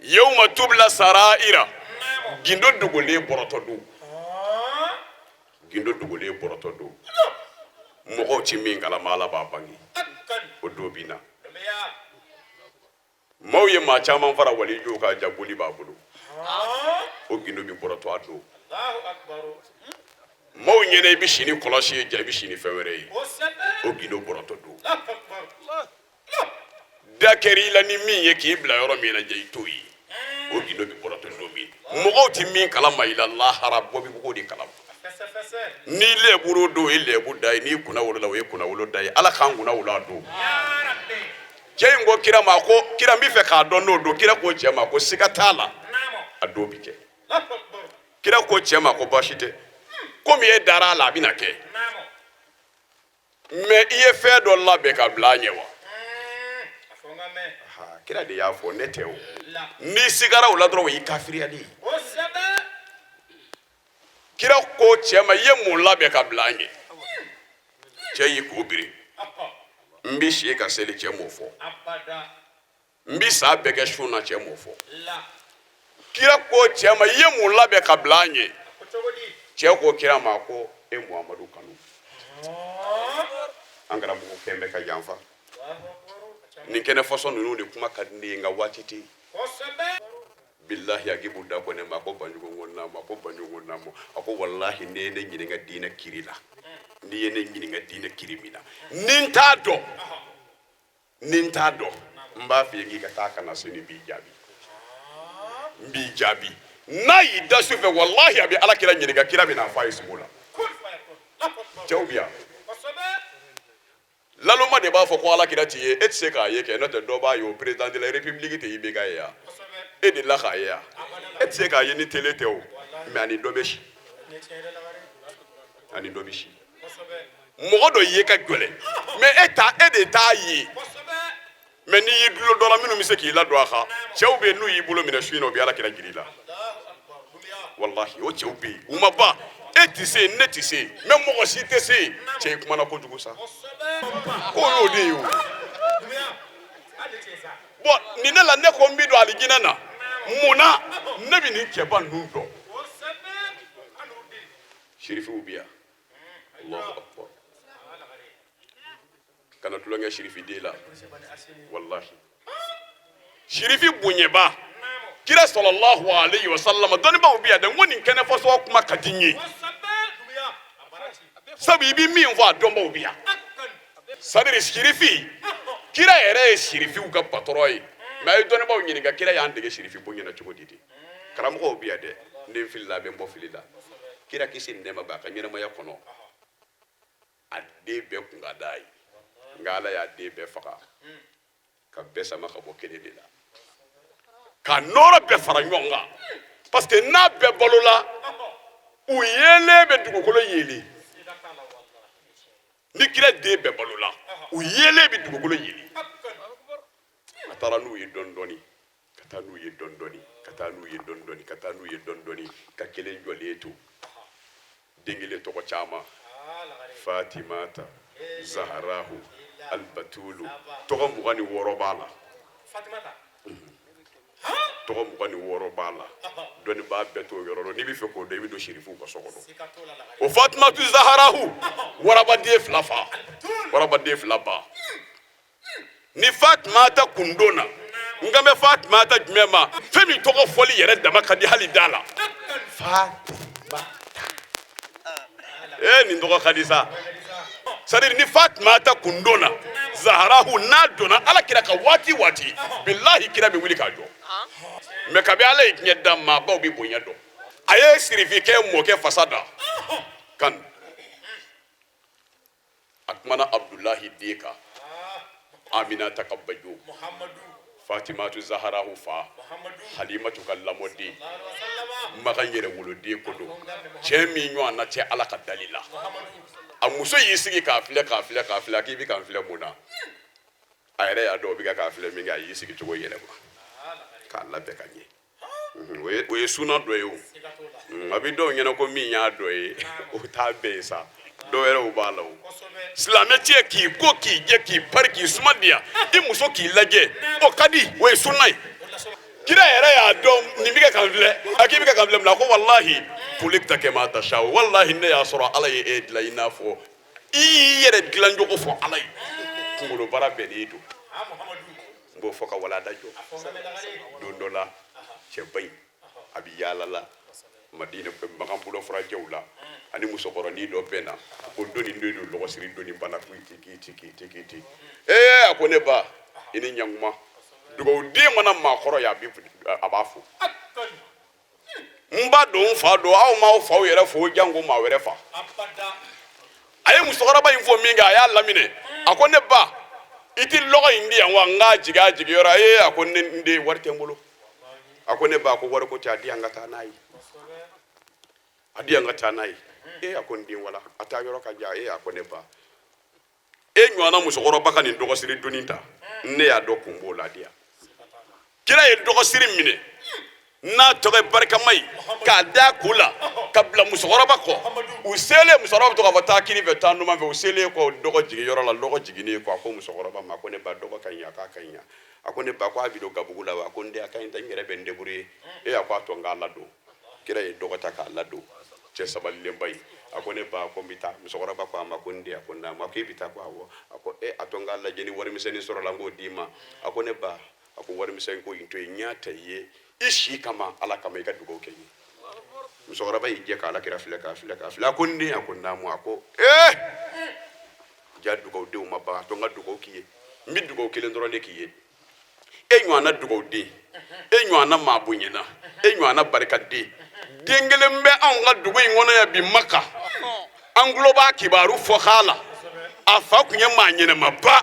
Yawma tubla saraira, gindo dogolen bɔrɔtɔ don, gindo dogolen bɔrɔtɔ don. Mɔgɔw ti min kalama, Ala b'a bange. O don bi na maaw ye maa caman fara walijuw kan, ja boli b'a bolo. O gindo bi bɔrɔtɔ a don. Maaw ɲɛna i bɛ si ni kɔlɔsi ye, ja i bɛ si ni fɛn wɛrɛ ye. O gindo bɔrɔtɔ don. Da kɛra i la ni min ye k'i bila yɔrɔ min na, ja i t'o ye. O gindo bɛ bɔrɔtɔ don min, mɔgɔw tɛ min kalama i la, lahara bɔ bɛ k'o de kalama. N'i lɛburu don, o ye lɛbu da ye. N'i kunna wolola, o ye kunna wolo da ye. Ala k'an kunna wolo a don. Cɛ in ko kira ma ko kira, n bɛ fɛ k'a dɔn n'o don. Kira ko cɛ ma ko siga t'a la, a don bi kɛ. Kira ko cɛ ma ko baasi tɛ, komi e dara a la, a bɛna kɛ, mais i ye fɛn dɔ labɛn ka bila a ɲɛ wa? Kira de y'a fɔ, ne tɛ o. N'i sigara o la dɔrɔn, o y'i kafiriyali ye. Kira ko cɛ ma, i ye mun labɛn ka bila a ɲɛ? Cɛ y'i kun biri. N bɛ si ka seli, cɛ m'o fɔ. N bɛ san bɛɛ kɛ sun na, cɛ m'o fɔ. Kira ko cɛ ma, i ye mun labɛn ka bila a ɲɛ? Cɛ ko kira ma ko e Muhamadu kanu. An karamɔgɔ kɛn bɛ ka janfa nin kɛnɛ fasɔn ninnu de kuma ka di ne ye, nka waati tɛ yen. Bilahi, a gibu da ko ne ma ko Banjugu ko naamu, a ko Banjugu ko naamu, a ko walahi, n'i ye ne ɲininka diinɛ kiri la, n'i ye ne ɲininka diinɛ kiri min na, ni n t'a dɔn, ni n t'a dɔn, n b'a f'i ye k'i ka taa ka na sini, n b'i jaabi, n b'i jaabi. N'a y'i da su fɛ, walahi, a bɛ ala kira ɲininka, kira bɛna a fɔ a ye sugo la. Cɛw bi yan, laloma de b'a fɔ ko ala kira t'i ye, e tɛ se k'a ye kɛ, n'o tɛ dɔ b'a ye. O président de la république tɛ IBK ye yan, e delila k'a ye yan? E tɛ se k'a ye ni télé tɛ o, mais ani dɔ bɛ si, ani dɔ bɛ si. Mɔgɔ dɔ ye ka gɛlɛn, mais e ta, e de t'a ye. Mais n'i y'i dulon dɔ la, minnu bɛ se k'i ladon a kan, cɛw bɛ yen, n'u y'i bolo minɛ su in na, u bɛ ala kira jira i la. Walahi, o cɛw bɛ yen, u ma ban. E tɛ se, ne tɛ se, mais mɔgɔ si tɛ se. Cɛ, i kumana kojugu sa, k'o y'o de ye o. Bon, nin ne la, ne ko n bɛ don alijinɛ na mun na? Ne bɛ nin cɛba ninnu dɔn. Sirifiw bɛ yan, Allahu akbar, kana tulonkɛ sirifiden la. Walahi, sirifi bonyaba kira sallallahu alayhi wa sallam, dɔnnibaaw bɛ yan dɛ. N ko nin kɛnɛ fasɔn kuma ka di n ye, sabu i bɛ min fɔ, a dɔnbaaw bɛ yan. C'est-à-dire sirifi, kira yɛrɛ ye sirifiw ka patɔrɔn ye. Mais a ye dɔnnibaaw ɲininka, kira y'an dege sirifi bonya na cogo di de? Karamɔgɔw bɛ yan dɛ, ni n filila, a bɛ n bɔ fili la. Kira kisi ni nɛɛma b'a ka ɲɛnamaya kɔnɔ, a den bɛɛ kun ka d'a ye, nka ala y'a den bɛɛ faga ka bɛɛ sama ka bɔ kelen de la, ka nɔɔrɔ bɛɛ fara ɲɔgɔn kan, parce que n'a bɛɛ balola, u yeelen bɛ dugukolo yeelen. Ni kira den bɛɛ balola, u yeelen bɛ dugukolo yeelen. A taara n'u ye dɔɔni dɔɔni, ka taa n'u ye dɔɔni dɔɔni, ka taa n'u ye dɔɔni dɔɔni, ka taa n'u ye dɔɔni dɔɔni, ka kelen jɔlen to. Den kelen tɔgɔ caman: Fatimata, Zaharahu, Albatulu, tɔgɔ 26 b'a la, tɔgɔ 26 b'a la. Dɔnnibaa bɛɛ t'o yɔrɔ dɔn. N'i bɛ fɛ k'o dɔn, i bɛ don sirifuw ka so kɔnɔ. O Fatimatu Zaharahu, warabaden fila fa, warabaden fila ba. Ni Fatumata kun donna, n kan bɛ Fatumata jumɛn ma? Fɛn min tɔgɔ fɔli yɛrɛ dama ka di hali da la, Fatumata. Ee, nin tɔgɔ ka di sa. C'est-à-dire ni Fatumata kun donna, Zaharahu, n'a donna ala kira ka waati waati, bilahi, kira bɛ wuli k'a jɔ. Mais kabi ala ye diɲɛ dan, maabaw bɛ bonya dɔn. A ye sirifikɛ mɔkɛ fasa da kan, a kumana Abdulahi den kan, Aminata ka bajo, Fatimatu Zaharahu fa, Halimatu ka lamɔden, Makan yɛrɛ woloden ko don. Cɛ min ɲɔgɔn na cɛ ala ka dali la, a muso y'i sigi k'a filɛ, k'a filɛ, k'a filɛ. A k'i bɛ k'an filɛ mun na? A yɛrɛ y'a dɔn o bɛ ka k'a filɛ min kɛ, a y'i sigi cogo yɛlɛma k'a labɛn ka ɲɛ. O ye suna dɔ ye. O a bɛ dɔw ɲɛna ko min y'a dɔ ye, o t'a bɛɛ ye sa, dɔw yɛrɛ b'a la. O silamɛ cɛ k'i ko k'i jɛ, k'i pari, k'i suma diya, i muso k'i lajɛ, o ka di, o ye suna ye. Kira yɛrɛ y'a dɔn nin bɛ kɛ k'an filɛ. A k'i bɛ kɛ k'an filɛ mun na? A ko walahi, kulikita kama tasha, walahi, ne y'a sɔrɔ ala ye e dilan i n'a fɔ i y'i yɛrɛ dilan cogo fɔ ala ye. Kunkolobara bɛɛ n'i don. N b'o fɔ ka walanda jɔ. Don dɔ la, cɛba in a bɛ yaala la Madina, Makan bolofurajɛw la. Ani musokɔrɔnin dɔ bɛnna ko doni den don lɔgɔsiri doni bana ko i ti k'i ti k'i ti. Ee, a ko ne ba, i ni ɲankuma. Dugawuden mana maakɔrɔ ye, a b'a fo. N ba don, n fa don, aw m'aw faw yɛrɛ fo, janko maa wɛrɛ fa. A ye musokɔrɔba in fo min kɛ, a y'a laminɛ. A ko ne ba, i ti lɔgɔ in di yan wa, n k'a jigin a jigiyɔrɔ. Ee, a ko ne n den, wari tɛ n bolo. A ko ne ba, ko wari ko tɛ, a di yan ka taa n'a ye, a di yan ka taa n'a ye. Ee, a ko n den, wala a taa yɔrɔ ka jan. Ee, a ko ne ba, e ɲɔgɔnna musokɔrɔba ka nin dɔgɔsiri doni ta, ne y'a dɔn kun b'o la, a di yan. Kira ye dɔgɔsiri minɛ n'a tɔgɔ ye barikama ye k'a da kun la ka bila musokɔrɔba kɔ. U selen, musokɔrɔba bɛ to k'a fɔ taa kini fɛ, taa numan fɛ. U selen kɔ dɔgɔ jigin yɔrɔ la, dɔgɔ jiginnen kɔ, a ko musokɔrɔba ma ko ne ba, dɔgɔ ka ɲi? A k'a ka ɲi. A ko ne ba, ko a bɛ don gabugu la wa? A ko n den, a ka ɲi, n yɛrɛ bɛ n débrouiller. E, a ko a to n k'a ladon. Kira ye dɔgɔ ta k'a ladon, cɛ sabalilenba ye. A ko ne ba, ko n bɛ taa. Musokɔrɔba ko a ma ko n den, a ko naamu. A ko e bɛ taa? Ko awɔ. A ko e, a to n k'a lajɛ, ni warimisɛnnin sɔrɔla n k'o d'i ma. A ko ne ba, a ko warimisɛn ko in to yen, n y'a ta i ye i si kama, Ala kama, i ka dugawu kɛ n ye. Musokɔrɔba y'i jɛ k'Ala kira filɛ, k'a filɛ, k'a filɛ. A ko n den, a ko naamu. A ko ee, ja dugawudenw ma ban, a to n ka dugawu k'i ye. N bɛ dugawu kelen dɔrɔn de k'i ye. E ɲɔgɔnna dugawuden, e ɲɔgɔnna maa bonyana, e ɲɔgɔnna barikaden, den kelen bɛ anw ka dugu in kɔnɔ yan bi Maka. An tulo b'a kibaru fɔ k'a la. A fa tun ye maa ɲɛnɛmaba,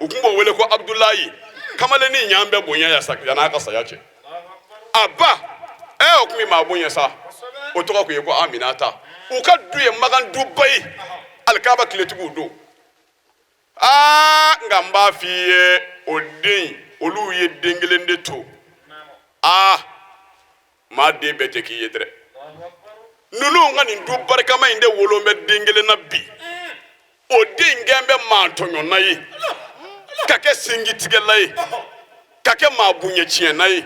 u tun b'o wele ko Abudulayi. Kamalennin y'an bɛɛ bonya yan yann'a ka saya cɛ. A ba, o tun bɛ maa bonya sa, o tɔgɔ tun ye ko Aminata. U ka du ye Makan duba ye, alikaba tiletigiw don. Aa, nka n b'a f'i ye, o den, olu ye den kelen de to. Aa, maa den bɛɛ tɛ k'i ye dɛ. Ninnu ka nin du barikama in de wolo bɛ den kelen na bi. O den kɛn bɛ maa tɔɲɔna ye, ka kɛ sinjitigɛla ye, ka kɛ maa bonya tiɲɛna ye.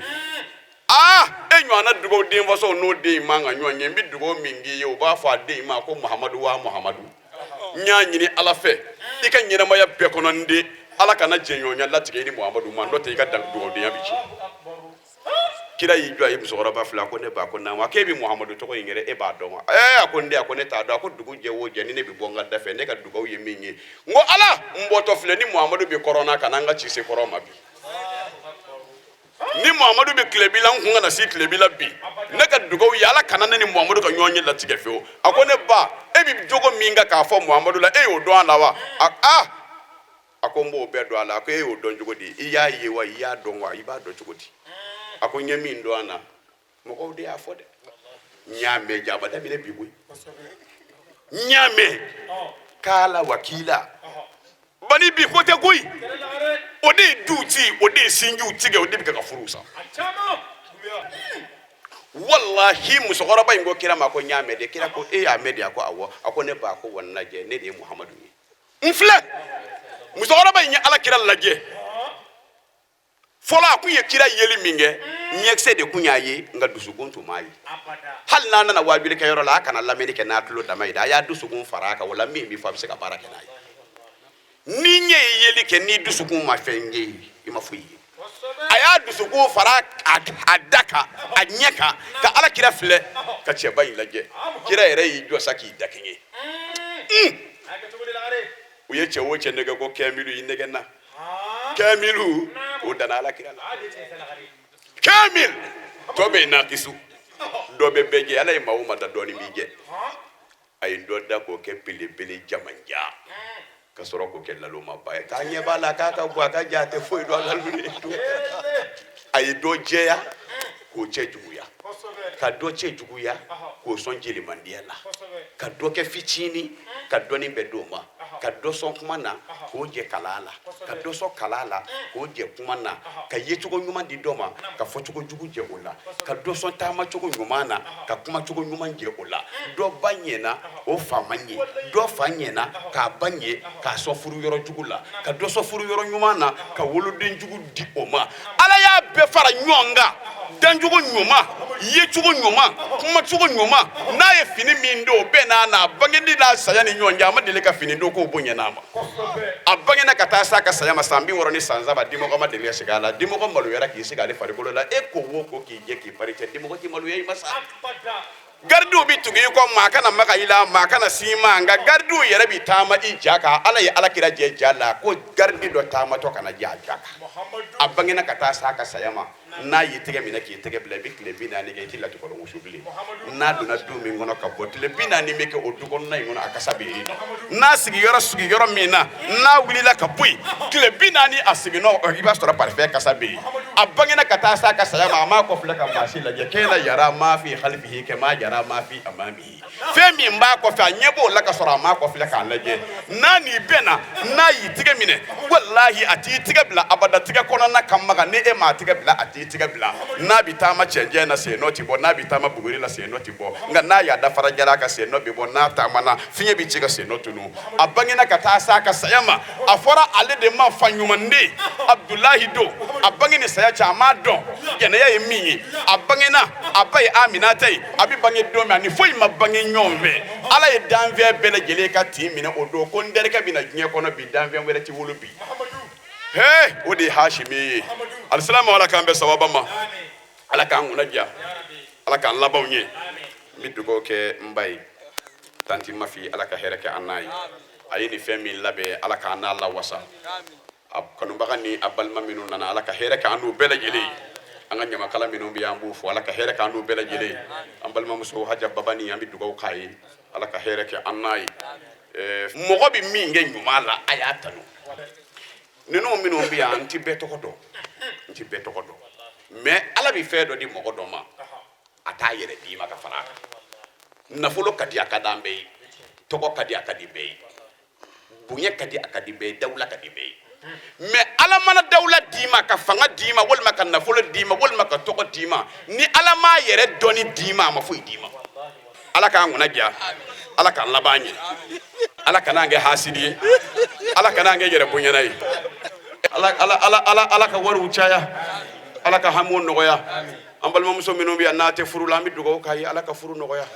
Aa, e ɲɔgɔnna dugawu den fasɔw n'o den in man ka ɲɔgɔn ye. N bɛ dugawu min k'i ye, o b'a fɔ a den in ma ko Muhamadu wa Muhamadu. N y'a ɲini Ala fɛ, i ka ɲɛnamaya bɛɛ kɔnɔ, n den, Ala kana jɛɲɔgɔnya latigɛ i ni Muhamadu ma, n'o tɛ i ka dugawudenya bɛ tiɲɛ. Kira y'i jɔ, a ye musokɔrɔba filɛ. A ko ne ba, ko naamu. A ko e bɛ Muhamadu tɔgɔ in yɛrɛ, e b'a dɔn wa? Ɛɛ, a ko n den, a ko ne t'a dɔn. A ko dugu jɛ o jɛ, ni ne bɛ bɔ n ka da fɛ, ne ka dugawu ye min ye, n ko Ala, n bɔtɔ filɛ, ni Muhamadu bɛ kɔrɔn na, ka na n ka ci se kɔrɔn ma bi. Ni Muhamadu bɛ tilebi la, n kun kana se tilebi la bi. Ne ka dugawu ye, Ala kana ne ni Muhamadu ka ɲɔgɔn ye latigɛ fewu. A ko ne ba, e bɛ jogo min kan k'a fɔ Muhamadu la, e y'o dɔn a la wa? A ko n b'o bɛɛ dɔn a la. A ko e y'o dɔn cogo di? I y'a ye wa? I y'a dɔn wa? I b'a dɔn cogo di? A ko n ye min dɔn a na, mɔgɔw de y'a fɔ dɛ. N y'a mɛn, ja a ma daminɛ bi koyi. N y'a mɛn k'ala wakila bani bi ko tɛ koyi. O de ye duw ci, o de ye sinjiw tigɛ, o de bɛ ka furuw sa. Walahi, musokɔrɔba in ko kira ma ko n y'a mɛn de. Kira ko e y'a mɛn de? A ko awɔ. A ko ne ba, ko wa n lajɛ, ne de ye Muhamadu ye, n filɛ. Musokɔrɔba in ye Ala kira lajɛ fɔlɔ. A kun ye kira yeli min kɛ, ɲɛkisɛ de kun y'a ye, nka dusukun tun m'a ye. Hali n'a nana waajulikɛyɔrɔ la, a kana lamɛnni kɛ n'a tulo dama ye dɛ, a y'a dusukun fara a kan. O la min bɛ fɔ, a bɛ se ka baara kɛ n'a ye. Ni ɲɛ ye yeli kɛ, ni dusukun ma fɛn ye, i ma foyi ye. A y'a dusukun fara a da kan, a ɲɛ kan, ka Ala kira filɛ, ka cɛba in lajɛ. Kira yɛrɛ y'i jɔ sa k'i dakɛɲɛ. U ye cɛ o cɛ nɛgɛ ko kɛmilu, i nɛgɛ na kɛmilu, o danna Ala kira la. Kɛmil tɔ bɛ yen nakisu, dɔ bɛ bɛɛ jɛ. Ala ye maa o maa da, dɔɔnin b'i jɛ. A ye dɔ da k'o kɛ belebele jamanja, ka sɔrɔ k'o kɛ lalomaba ye, k'a ɲɛ b'a la k'a ka bɔ a ka ja, a tɛ foyi dɔn a la. A ye dɔ jɛya k'o cɛ juguya, ka dɔ cɛ juguya k'o sɔn jelimandiya la, ka dɔ kɛ fitinin ka dɔnni bɛɛ d'o ma, ka dɔ sɔn kuma na k'o jɛ kalan la, ka dɔ sɔn kalan la k'o jɛ kuma na, ka yecogo ɲuman di dɔ ma ka fɔcogo jugu jɛ o la, ka dɔ sɔn taamacogo ɲuman na ka kumacogo ɲuman jɛ o la. Dɔ ba ɲɛna, o fa ma ɲɛ. Dɔ fa ɲɛna k'a ba ɲɛ, k'a sɔn furu yɔrɔ jugu la, ka dɔ sɔn furu yɔrɔ ɲuman na ka woloden jugu di o ma. Ala y'a bɛɛ fara ɲɔgɔn kan, dancogo ɲuman, yecogo ɲuman, kumacogo ɲuman. N'a ye fini min don, o bɛɛ n'a n'a bangeli n'a saya ni ɲɔgɔn cɛ, a ma deli ka fini don k'o bonyana a ma. A bangena ka taa s'a ka saya ma san 63, dimɔgɔ ma deli ka sigi a la. Dimɔgɔ maloyara k'i sigi ale farikolo la. E ko wo ko k'i jɛ k'i pari cɛ, dimɔgɔ t'i maloya i ma sa. Garidiw bɛ tugu i kɔ, maa kana maga i la, maa kana s'i ma, nka garidiw yɛrɛ bɛ taama i ja kan. Ala ye ala kira jɛ ja la ko garidi dɔ taamatɔ kana jɛ a ja kan. A bangena ka taa s'a ka saya ma, n'a y'i tɛgɛ minɛ k'i tɛgɛ bila, i bɛ tile 40 kɛ i tɛ latikɔlɔ wusu bilen. N'a donna du min kɔnɔ ka bɔ, tile 40 bɛ kɛ o du kɔnɔna in kɔnɔ, a kasa bɛ yen nɔ. N'a sigiyɔrɔ min na, n'a wulila ka bɔ yen, tile 40 a siginɔ, i b'a sɔrɔ parifɛn kasa bɛ yen. A bangena ka taa s'a ka saya ma, a m'a kɔfilɛ ka maa si lajɛ. Kɛna yara maa fi halifihi kama yara maa fi amamihi. Fɛn min b'a kɔfɛ, a ɲɛ b'o la ka sɔrɔ a m'a kɔfilɛ k'a lajɛ. N'a n'i bɛnna, n'a y'i tɛgɛ minɛ, walahi a t'i tɛgɛ bila abada. Tɛgɛ kɔnɔna ka maga, ni e m'a tɛgɛ bila, a t'i tɛgɛ bila. N'a bɛ taama cɛncɛn na, sen nɔ ti bɔ. N'a bɛ taama buguri la, sen nɔ ti bɔ. Nka n'a y'a da farajɛla ka sen nɔ bɛ bɔ. N'a taamana, fiɲɛ bɛ ci ka sen nɔ tunu. A bangena ka taa s'a ka saya ma, a fɔra ale de ma fa ɲumanden Abudulayi don. A bange ni saya cɛ, a m'a dɔn jɛnɛya ye min ye. A bangena, a ba ye Aminata ye. A bɛ bange don min, a ni foyi ma bange ɲɔgɔn fɛ. Ala ye danfɛn bɛɛ lajɛlen ka tin minɛ o don ko n terikɛ bɛ na diɲɛ kɔnɔ bi, danfɛn wɛrɛ tɛ wolo bi. He, o de ye Hasimi ye. Alisilamɛw, Ala k'an bɛn sawaba ma, Ala k'an kunna diya, Ala k'an labanw ɲɛ. N bɛ dugawu kɛ n ba ye, tanti Mafi, Ala ka hɛrɛ kɛ an n'a ye. A ye nin fɛn min labɛn, Ala k'an n'a lawasa. A kanubaga ni a balima minnu nana, Ala ka hɛrɛ kɛ an n'u bɛɛ lajɛlen ye. An ka ɲamakala minnu bɛ yen, an b'u fo, Ala ka hɛrɛ kɛ an n'u bɛɛ lajɛlen ye. An balimamuso Haja Babani, an bɛ dugawu k'a ye, Ala ka hɛrɛ kɛ an n'a ye. Mɔgɔ bɛ min kɛ ɲuman la, a y'a tanu. Ninnu minnu bɛ yan, n ti bɛɛ tɔgɔ dɔn, n ti bɛɛ tɔgɔ dɔn, mais Ala bɛ fɛn dɔ di mɔgɔ dɔ ma, a t'a yɛrɛ d'i ma ka fara a kan. Nafolo ka di, a ka d'an bɛɛ ye. Tɔgɔ ka di, a ka di bɛɛ ye. Bonya ka di, a ka di bɛɛ ye. Dawula ka di bɛɛ ye. Mais Ala mana dawula d'i ma, ka fanga d'i ma, walima ka nafolo d'i ma, walima ka tɔgɔ d'i ma, ni Ala m'a yɛrɛ dɔnni d'i ma, a ma foyi d'i ma. Ala k'an kunna diya, Ala k'an laban ɲɛ, Ala kan'an kɛ hasidi ye, Ala kan'an kɛ yɛrɛ bonyana ye. Ala ala ala ala Ala ka wariw caya, Ala ka hamiw nɔgɔya. An balimamuso minnu bɛ yan n'a tɛ furu la, an bɛ dugawu k'a ye, Ala ka furu nɔgɔya.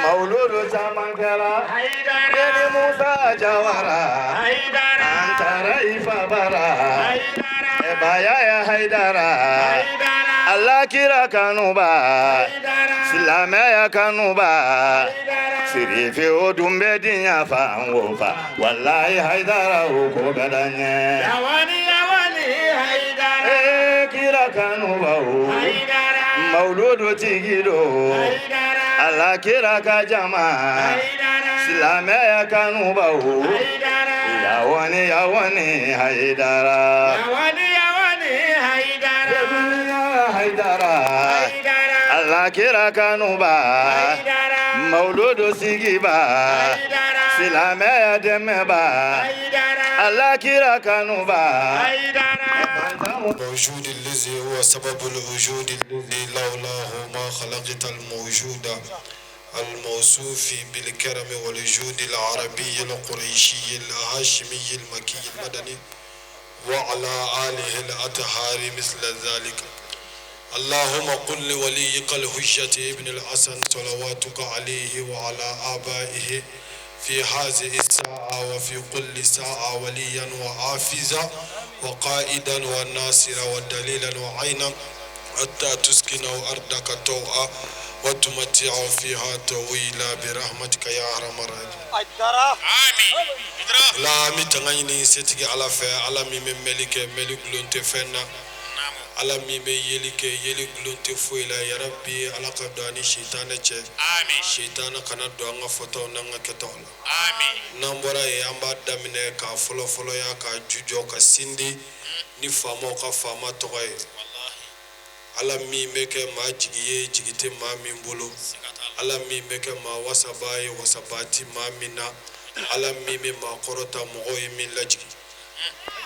Mawuludu caman kɛra, Yeli Musa Jawara, an taara i fa bara, Baya ya Haidara, Ala kira kanuba, silamɛya kanuba, Sirife o dun bɛ diɲɛ fan o fan, walayi Haidara o ko ka d'an ye. Ee kira kanuba o, Mawuludu tigi don, Ala kira ka jama, silamɛya kanuba o, yawani yawani Haidara. Haidara, Ala kira kanuba, Mawuludu sigiba, silamɛya dɛmɛba, Ala kira kanuba. الموجود الذي هو سبب الوجود الذي لولاه ما خلقت الموجود، الموصوف بالكرم والجود، العربي القريشي الهاشمي المكي المدني، وعلى آله الأطهار مثل ذلك. اللهم قل لوليك الحجة ابن الحسن صلواتك عليه وعلى آبائه في هذه الساعة وفي كل ساعة وليا وحافظا وقائدا وناصرا ودليلا وعينا، حتى تسكنه أرضك طوعا وتمتعه فيها طويلا برحمتك يا أرحم الراحمين. La an bɛ tanga ɲini setigi Ala fɛ, Ala min bɛ mɛli kɛ, mɛli gulon tɛ fɛn na, Ala min bɛ yeli kɛ, yeli gulon tɛ foyi la. Yarabi, Ala ka don an ni sitanɛ cɛ, sitanɛ kana don an ka fɔtaw n'an ka kɛtaw la. N'an bɔra yen, an b'a daminɛ k'a fɔlɔfɔlɔya k'a jujɔ ka sindi ni faamaw ka faama tɔgɔ ye, Ala min bɛ kɛ maa jigi ye, jigi tɛ maa min bolo, Ala min bɛ kɛ maa wasaba ye, wasaba ti maa min na, Ala min bɛ maa kɔrɔta, mɔgɔw ye min lajigin,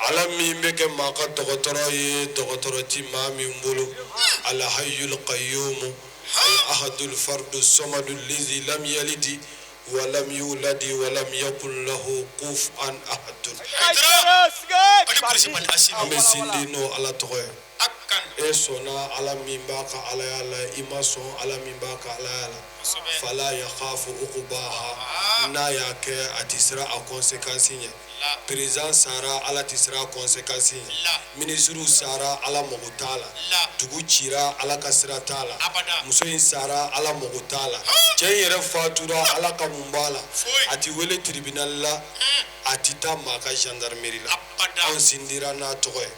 Ala min bɛ kɛ maa ka dɔgɔtɔrɔ ye, dɔgɔtɔrɔ ti maa min bolo, alhayyul qayyum al ahadul fardu samadu lizi lam yalidi wa lam yuladi wa lam yakun lahu kufuwan ahadun. An bɛ sindi n'o Ala tɔgɔ ye. E sɔnna Ala min b'a ka alaya la, i ma sɔn Ala min b'a ka alaya la, fala yakhafu uqbaha. N'a y'a kɛ, a tɛ siran a conséquence ɲɛ. Président sara, Ala tɛ siran a conséquence ɲɛ. Minisiriw sara, Ala mago t'a la. Dugu cira, Ala ka sira t'a la. Muso in sara, Ala mago t'a la. Cɛ in yɛrɛ fatura, Ala ka mun b'a la? A tɛ wele tribunal la, a tɛ taa maa ka gendarmerie la. Anw sindira n'a tɔgɔ ye.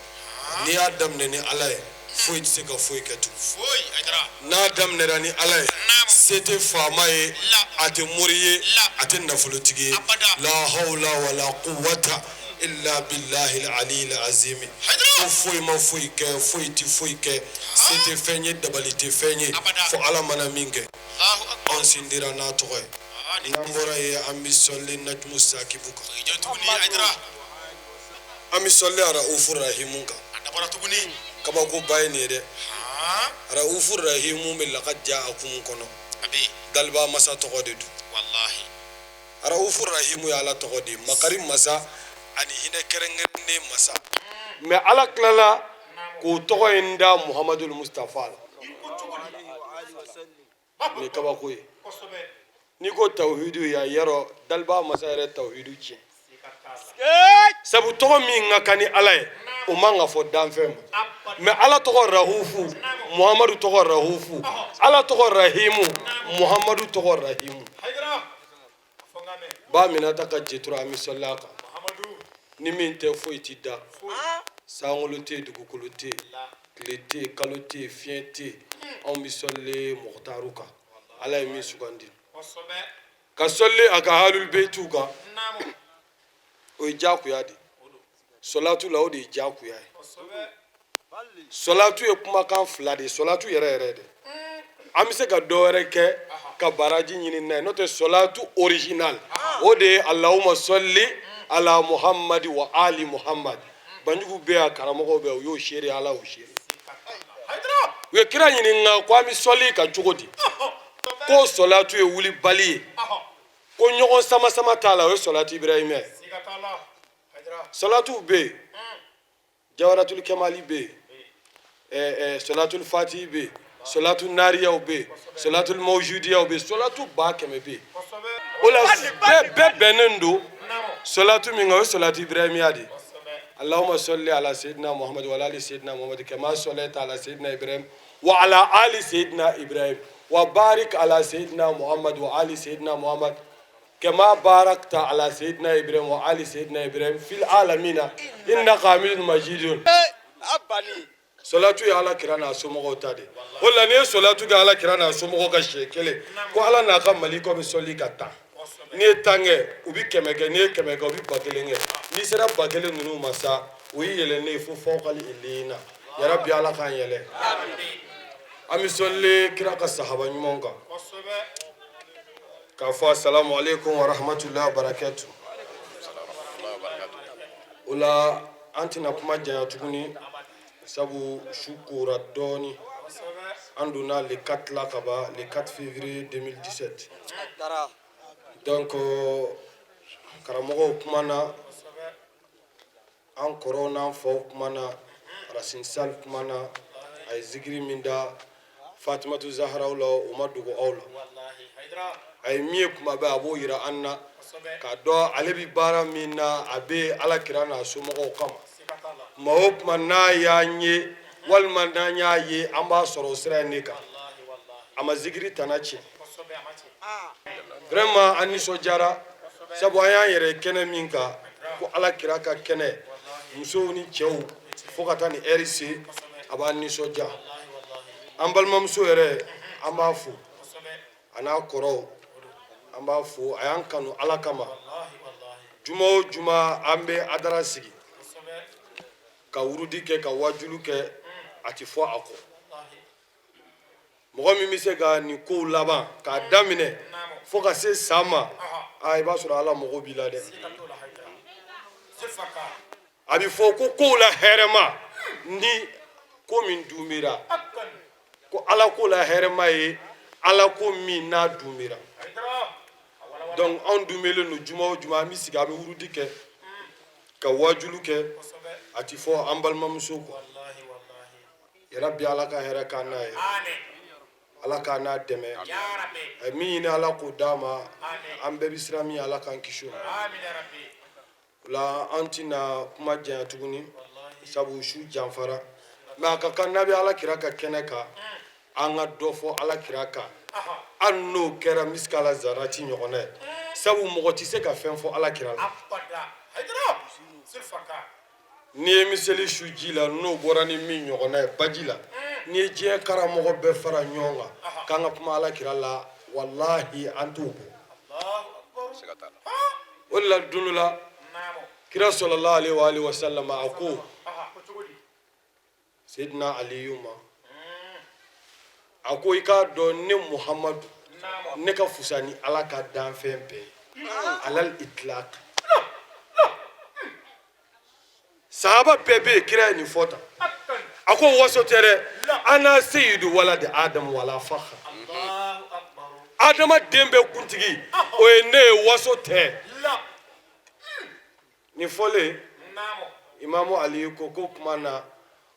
N'i y'a daminɛ ni Ala ye, foyi tɛ se ka foyi kɛ tugun. N'a daminɛra ni Ala ye, se tɛ faama ye, a tɛ mori ye, a tɛ nafolotigi ye. La hawla wala quwwata illa billahi al-ali al-azimi. Ko foyi ma foyi kɛ, foyi tɛ foyi kɛ, se tɛ fɛn ye, dabali tɛ fɛn ye, fo Ala mana min kɛ. Anw sindira n'a tɔgɔ ye. N'an bɔra yen, an bɛ sɔli Najmu Sakibu kan, an bɛ sɔli Araufu Rahimu kan. Kabakoba ye nin ye dɛ. Araufu Rahimu bɛ laka jaakum kɔnɔ, daliba masa tɔgɔ de don. Araufu Rahimu ye Ala tɔgɔ de ye, makari masa ani hinɛ kɛrɛnkɛrɛnnen masa. Mais Ala tilala k'o tɔgɔ in da Muhamadu Mustafa la. Nin ye kabako ye. N'i ko tawhidu ya yɔrɔ, daliba masa yɛrɛ tawhidu tiɲɛ, sabu tɔgɔ min ka kan ni Ala ye, o man ka fɔ danfɛn ma. Mais Ala tɔgɔ Rahufu, Muhamadu tɔgɔ Rahufu. Ala tɔgɔ Rahimu, Muhamadu tɔgɔ Rahimu. Ba Minata ka jetura, an bɛ sɔli a kan. Ni min tɛ, foyi ti da. Sankolo tɛ yen, dugukolo tɛ yen, tile tɛ yen, kalo tɛ yen, fiɲɛ tɛ yen. Anw bɛ sɔli Mɔgɔtaru kan, Ala ye min sugandi ka sɔli a ka halul beyitiw kan, o ye diyagoya de ye. Sɔlatu la, o de ye diyagoya ye. Sɔlatu ye kumakan fila de ye. Sɔlatu yɛrɛ yɛrɛ de, an bɛ se ka dɔ wɛrɛ kɛ ka baraji ɲini n'a ye. N'o tɛ, sɔlatu original, o de ye Allahumma sɔli ala Muhammadi wa ali Muhammad. Banjugu bɛ yan, karamɔgɔw bɛ yan, u y'o seere, Ala y'o seere. U ye kira ɲininka ko an bɛ sɔli kan cogo di? Ko sɔlatu ye wulibali ye, ko ɲɔgɔn sama sama t'a la, o ye sɔlatu Ibrahima ye. Sɔlatuw bɛ yen, Jawaratul Kɛmali bɛ yen, sɔlatul Fatihi bɛ yen, sɔlatu Nariyaw bɛ yen, sɔlatul Mawujudiyaw bɛ yen, sɔlatu 100 000 bɛ yen. O la, bɛɛ bɛnnen don sɔlatu min kan, o ye sɔlatu Ibrahimiya de ye. Allahumma salli ala sayyidina Muhammad wa ala ali sayyidina Muhammad kama sallaita ala sayyidina Ibrahim wa ala ali sayyidina Ibrahim wa barik ala sayyidina Muhammad wa ali sayyidina Muhammad kama barakta ala sayyidina Ibrahim wa ali sayyidina Ibrahim fil alamina innaka hamidun majidun. Sɔlatu ye Ala kira n'a somɔgɔw ta de. O la, n'i ye sɔlatu kɛ Ala kira n'a somɔgɔw kan siɲɛ kelen, ko Ala n'a ka malikɔ bɛ sɔli ka tan. N'i ye 10 kɛ, u bɛ 100 kɛ. N'i ye 100 kɛ, u bɛ 1000 kɛ. N'i sera 1000 ninnu ma sa, o y'i yɛlɛnnen ye fo fawkali iliyina. Yarabi, Ala k'an yɛlɛ. An bɛ sɔli kira ka sahaba ɲumanw kan k'a fɔ asalamu aleykum wa rahmatulahi wa barakatu. O la, an tɛna kuma janya tuguni, sabu su kora dɔɔni. An donna le 4 la kaban, le 4 février 2017. Donc karamɔgɔw kumana, an kɔrɔw n'an faw kumana, Racine Sall kumana. A ye zikiri min da Fatimatu Zaharaw la, o ma dogo aw la. A ye min ye kuma bɛɛ, a b'o yira an na k'a dɔn ale bɛ baara min na, a bɛ Ala kira n'a somɔgɔw kama. Kuma o kuma n'a y'an ye walima n'an y'a ye, an b'a sɔrɔ o sira in de kan. A ma zikiri tana tiɲɛ. Vraiment, an nisɔndiyara, sabu an y'an yɛrɛ kɛnɛ min kan, ko Ala kira ka kɛnɛ, musow ni cɛw, fo ka taa ni ɛri se, a b'an nisɔndiya. An balimamuso yɛrɛ, an b'a fo, a n'a kɔrɔw, an b'a fo. A y'an kanu Ala kama. Juma o juma, an bɛ adara sigi ka wurudi kɛ, ka wajulu kɛ, a ti fɔ a kɔ. Mɔgɔ min bɛ se ka nin kow laban k'a daminɛ fo ka se san ma, aa, i b'a sɔrɔ Ala mago b'i la dɛ. A bɛ fɔ ko kow la hɛrɛma ni ko min dunbira, ko Ala ko la hɛrɛma ye Ala ko min n'a dunbira. Donc anw dunbelen don. Juma o juma, an bɛ sigi, an bɛ wurudi kɛ, ka wajulu kɛ, a ti fɔ an balimamuso kɔ. Yarabi, Ala ka hɛrɛ k'an n'a ye. Ala k'a n'a dɛmɛ. A ye min ɲini, Ala k'o d'a ma. An bɛɛ bɛ siran min, Ala k'an kisi o ma. O la, an tɛna kuma janya tuguni, sabu su janfara. Mais a ka kan n'a bɛ Ala kira ka kɛnɛ kan, an ka dɔ fɔ Ala kira kan, hali n'o kɛra misikala zarati ɲɔgɔnna ye, sabu mɔgɔ tɛ se ka fɛn fɔ Ala kira la. N'i ye miseli su ji la, n'o bɔra ni min ɲɔgɔnna ye baji la, n'i ye diɲɛ karamɔgɔ bɛɛ fara ɲɔgɔn kan k'an ka kuma Ala kira la, walahi an t'o bɔ. O de la, don dɔ la, kira sɔlɔlahu alaihi wa alihi wa sallam, a ko Seydina Aliyu ma, a ko: i k'a dɔn, ne Muhamadu, ne ka fusa ni Ala ka danfɛn bɛɛ ye, alal itlaq. Sahaba bɛɛ bɛ yen, kira ye nin fɔ tan. A ko waso tɛ dɛ, ana seyidu waladi Adamu wala fakhar. Adama den bɛɛ kuntigi, o ye ne ye, waso tɛ. Nin fɔlen, Imamu Ali ko ko kuma na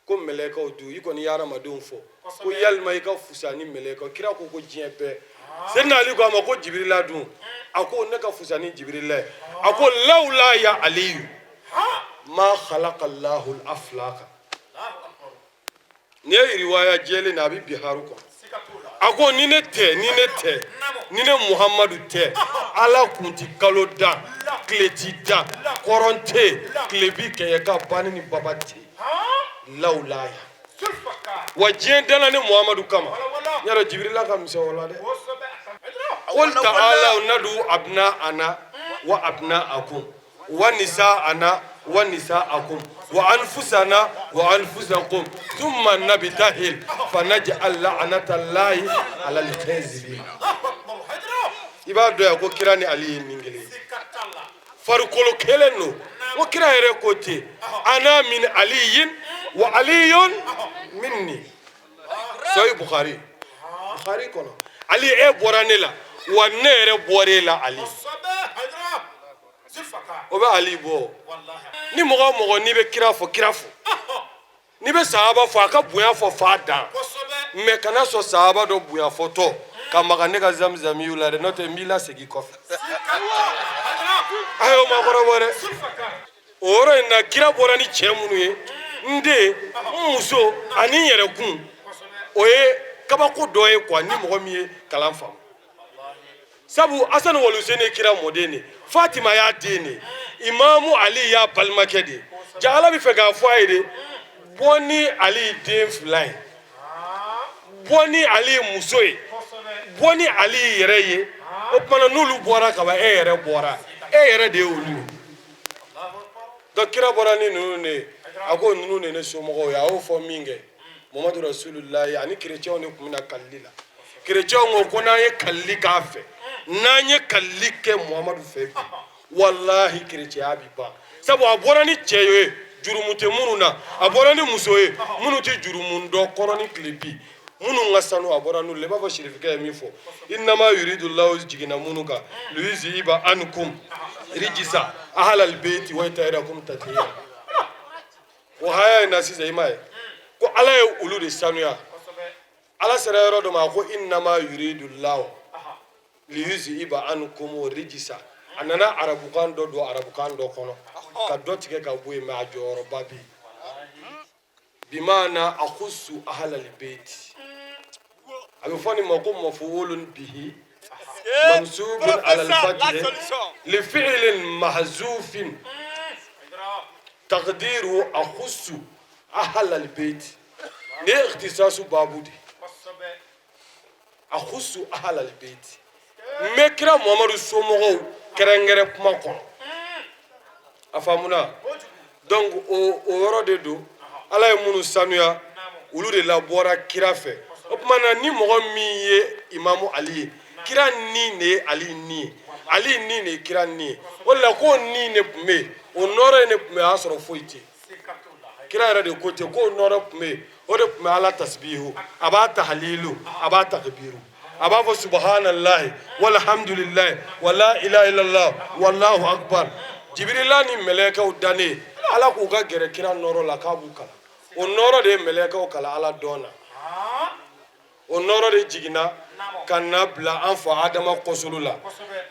ko mɛlɛkɛw dun, i kɔni ye hadamadenw fɔ, ko yalima i ka fusa ni mɛlɛkɛw? Kira ko ko diɲɛ bɛɛ. Seydina Ali ko a ma ko Jibirila dun? A ko ne ka fusa ni Jibirila ye. A ko lawula ya Aliyu ma khalaqa Allahu al-aflaka. Nin ye riwaya jɛlen na, a bɛ Biharu kɔnɔ. A ko ni ne tɛ, ni ne tɛ, ni ne Muhamadu tɛ, Ala kun ti kalo dan, tile ti dan, kɔrɔn tɛ yen, tile bi kɛɲɛ ka banni ni baba tɛ yen, lawulaya. Wa diɲɛ danna ne Muhamadu kama. N y'a dɔn Jibirila ka misɛn o la dɛ. Qul ta'alaw nadu abna'ana wa abna'akum wa nisa'ana wa nisa'akum wa anfusana wa anfusakum thumma nabtahil fanaj'al la'nata Allahi ala al-kazibin. I b'a dɔn yan ko kira ni Ali ye nin kelen ye, farikolo kelen don. Ko kira yɛrɛ ko ten: ana min aliyin wa aliyun minni. Sahih Bukhari, Bukhari kɔnɔ. Ali, e bɔra ne la, wa ne yɛrɛ bɔra e la. Ali, o bɛ Ali bɔ. Ni mɔgɔ o mɔgɔ n'i bɛ kira fɔ, kira fɔ, n'i bɛ sahaba fɔ, a ka bonya fɔ f'a dan. Mais kana sɔn sahaba dɔ bonya fɔtɔ ka maga ne ka zamizamiw la dɛ, n'o tɛ n b'i lasegin kɔfɛ. A y'o makɔrɔbɔ dɛ. O yɔrɔ in na, kira bɔra ni cɛ minnu ye, n den, n muso ani n yɛrɛ kun, o ye kabako dɔ ye quoi, ni mɔgɔ min ye kalan faamu. Sabu Asani Waluseni ye kira mɔden de, Fatima y'a den de, Imamu Ali y'a balimakɛ de. Ja Ala bɛ fɛ k'a fɔ a ye de, bɔ ni Ali den fila ye, bɔ ni Ali muso ye, bɔ ni Ali yɛrɛ ye. O tuma na, n'olu bɔra ka ban, e yɛrɛ bɔra, e yɛrɛ de ye olu ye. Donc kira bɔra ni ninnu de ye. A ko ninnu de ye ne somɔgɔw ye. A y'o fɔ min kɛ, Muhamadu Rasulilayi ani kerecɛnw de tun bɛ na kalili la. Kerecɛnw ko ko n'an ye kalili k'a fɛ, n'an ye kalili kɛ Muhamadu fɛ bi, walahi kerecɛnya bi ban. Sabu a bɔra ni cɛ ye jurumu tɛ minnu na, a bɔra ni muso ye minnu tɛ jurumu dɔn kɔrɔ ni tile bi, minnu ka sanu, a bɔra n'olu la. I b'a fɔ sirifikɛ ye min fɔ, innama yuridullahu jiginna minnu kan, liyuzihiba ankum rijisa ahlal beyti wa yutahhirakum tathira. O haya in na sisan, i m'a ye ko Ala ye olu de sanuya. Ala sera yɔrɔ dɔ ma, a ko innama yuridullahu liyuzihiba ankum rijisa. A nana arabukan dɔ don arabukan dɔ kɔnɔ ka dɔ tigɛ ka bɔ yen, mais a jɔyɔrɔba bɛ yen. Bimaana akhusu ahlal beyti, a bɛ fɔ nin ma ko mafuulun bihi mansubun alal fathi li fi'lin mahzufin taqdiru akhusu ahlal beyti. Nin ye ikhtisasu babu de, akhusu ahlal beyti, n bɛ kira Muhamadu somɔgɔw kɛrɛnkɛrɛn kuma kɔnɔ. A faamuna? Donc o yɔrɔ de don. Ala ye minnu sanuya, olu de labɔra kira fɛ. O tuma na, ni mɔgɔ min ye Imamu Ali ye, kira ni de ye Ali ni ye, Ali ni de ye kira ni ye. O de la k'o ni de tun bɛ yen, o nɔrɔ in de tun bɛ yen, o y'a sɔrɔ foyi tɛ yen. Kira yɛrɛ de ko ten k'o nɔrɔ tun bɛ yen, o de tun bɛ Ala tasbihu, a b'a tahlilu, a b'a takbiru, a b'a fɔ subhanallahi walhamdulillahi wala ilaha illallah wallahu akbar. Jibirila ni mɛlɛkɛw dannen, Ala k'u ka gɛrɛ kira nɔrɔ la k'a b'u kalan. O nɔrɔ de ye mɛlɛkɛw kalan Ala dɔn na. O nɔɔrɔ de jiginna ka na bila an fa Adama kɔsolo la.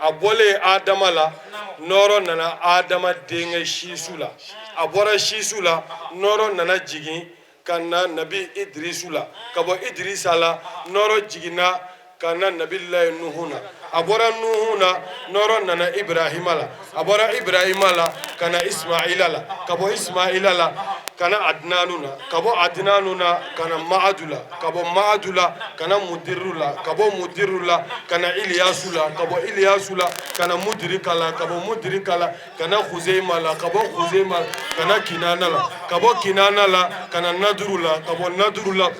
A bɔlen Adama la, nɔɔrɔ nana Adama denkɛ Sisu la. A bɔra Sisu la, nɔɔrɔ nana jigin ka na Nabi Idirisu la. Ka bɔ Idirisa la, nɔɔrɔ jiginna ka na Nabilayi Nuhu na. A bɔra Nuhu na, nɔɔrɔ nana Ibrahima la. A bɔra Ibrahima la ka na Ismaila la. Ka bɔ Ismaila la ka na Adinanu na. Ka bɔ Adinanu na ka na Maadu la. Ka bɔ Maadu la ka na Mudiru la. Ka bɔ Mudiru la ka na Iliyasu la. Ka bɔ Iliyasu la ka na Mudirika la. Ka bɔ Mudirika la ka na Huzeima la. Ka bɔ Huzeima ka na Kinana la. Ka bɔ Kinana la ka na Naduru la. Ka bɔ Naduru la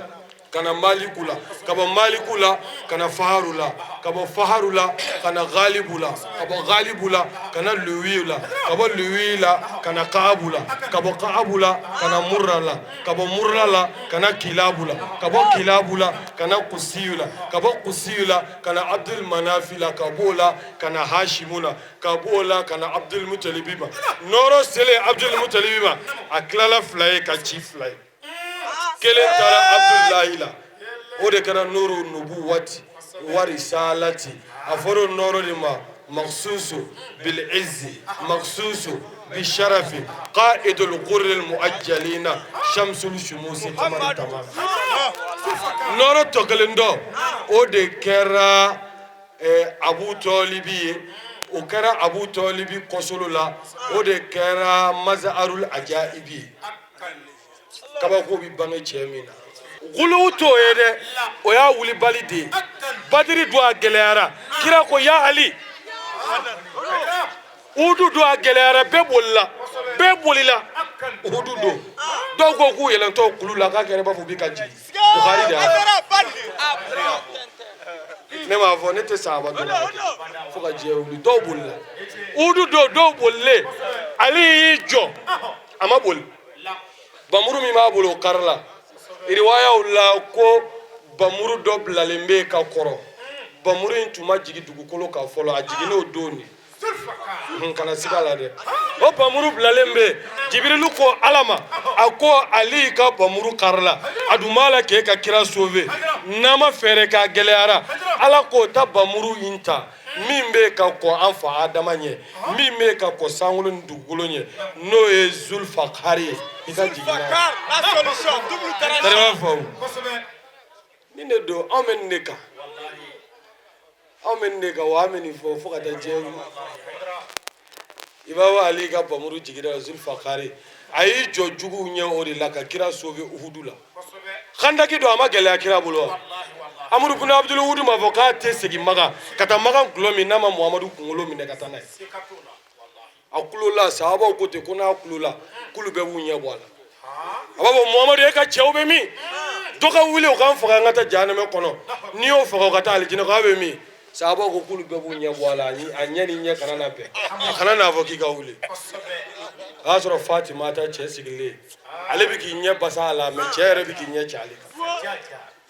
ka na Maliku la. Ka bɔ Maliku la ka na Faharu la. Ka bɔ Faharu la ka na Galibu la. Ka bɔ Galibu la ka na Luwi la. Ka bɔ Luwi la ka na Kaabu la. Ka bɔ Kaabu la ka na Murra la. Ka bɔ Murra la ka na Kilabu la. Ka bɔ Kilabu la ka na Kusiyu la. Ka bɔ Kusiyu la ka na Abdul Manafi la. Ka b'o la ka na Hashimu la. Ka b'o la ka na Abdul Mutalibi ma. Nɔɔrɔ selen Abdul Mutalibi ma, a tilala fila ye ka ci fila ye. Kelen taara Abdulahi la, o de kɛra nuru nubuwati warisalati. A fɔra o nɔɔrɔ de ma maksusu bil izzi maksusu bi sharafi qaidul qurril muajjalina shamsul shumusi qamar tamam. Nɔɔrɔ tɔ kelen dɔ, o de kɛra Abu Tɔlibi ye. O kɛra Abu Tɔlibi kɔsolo la, o de kɛra mazharul ajaibi ye. Kabako bɛ bange cɛ min na, guluw t'o ye dɛ, o y'a wulibali de ye. Badiri don a gɛlɛyara, kira ko ya Ali. Udu don a gɛlɛyara, bɛɛ bolila, bɛɛ bolila Udu don. Dɔw ko k'u yɛlɛntɔ kulu la k'a kɛra i b'a fɔ u bɛ ka jigin. Bukhari de y'a fɔ, ne m'a fɔ, ne tɛ sahaba dɔn fo ka diɲɛ wuli. Dɔw bolila Udu don, dɔw bolilen, Ali y'i jɔ, a ma boli. Bamuru min b'a bolo, o karila. Riwayaw la ko bamuru dɔ bilalen bɛ yen ka kɔrɔ, bamuru in tun ma jigin dugukolo kan fɔlɔ, a jiginn'o don de. Kana siga la dɛ, o bamuru bilalen bɛ yen. Jibirilu ko Ala ma, a ko Ali ka bamuru karila, a dun b'a la k'e ka kira sauver, n'a ma fɛɛrɛ k'a gɛlɛyara. Ala k'o ta bamuru in ta min bɛ ka kɔn an fa Adama ɲɛ, min bɛ ka kɔn sankolo ni dugukolo ɲɛ, n'o ye Zulfakari ye, i ka jigin n'a ye. Tari b'a faamu nin de don. Anw bɛ nin de kan, anw bɛ nin de kan wa, an bɛ nin fɔ fo ka taa diɲɛ wuli. I b'a fɔ Ali ka bamuru jiginna Zulfakari, a y'i jɔ juguw ɲɛ o de la ka kira sauver Uhudu la. Khandaki don, a ma gɛlɛya kira bolo wa? Amuru bin Abdul Wudu ma fɔ k'a tɛ segin Makan ka taa Makan gulɔ min n'a ma Muhamadu kunkolo minɛ ka taa n'a ye. A kulola, sahabaw ko ten ko n'a kulola k'olu bɛɛ b'u ɲɛ bɔ a la. A b'a fɔ Muhamadu, e ka cɛw bɛ min? Dɔ ka wuli o k'an faga, an ka taa jahanamɛ kɔnɔ. N'i y'o faga, o ka taa alijinɛ kɔnɔ. A bɛ min? Sahabaw ko k'olu bɛɛ b'u ɲɛ bɔ a la, a ɲɛ ni ɲɛ kana na bɛn, a kana n'a fɔ k'i ka wuli. O y'a sɔrɔ Fatima ta cɛ sigilen, ale bɛ k'i ɲɛ basa a la, mɛ cɛ yɛrɛ bɛ k'i ɲɛ ci ale kan.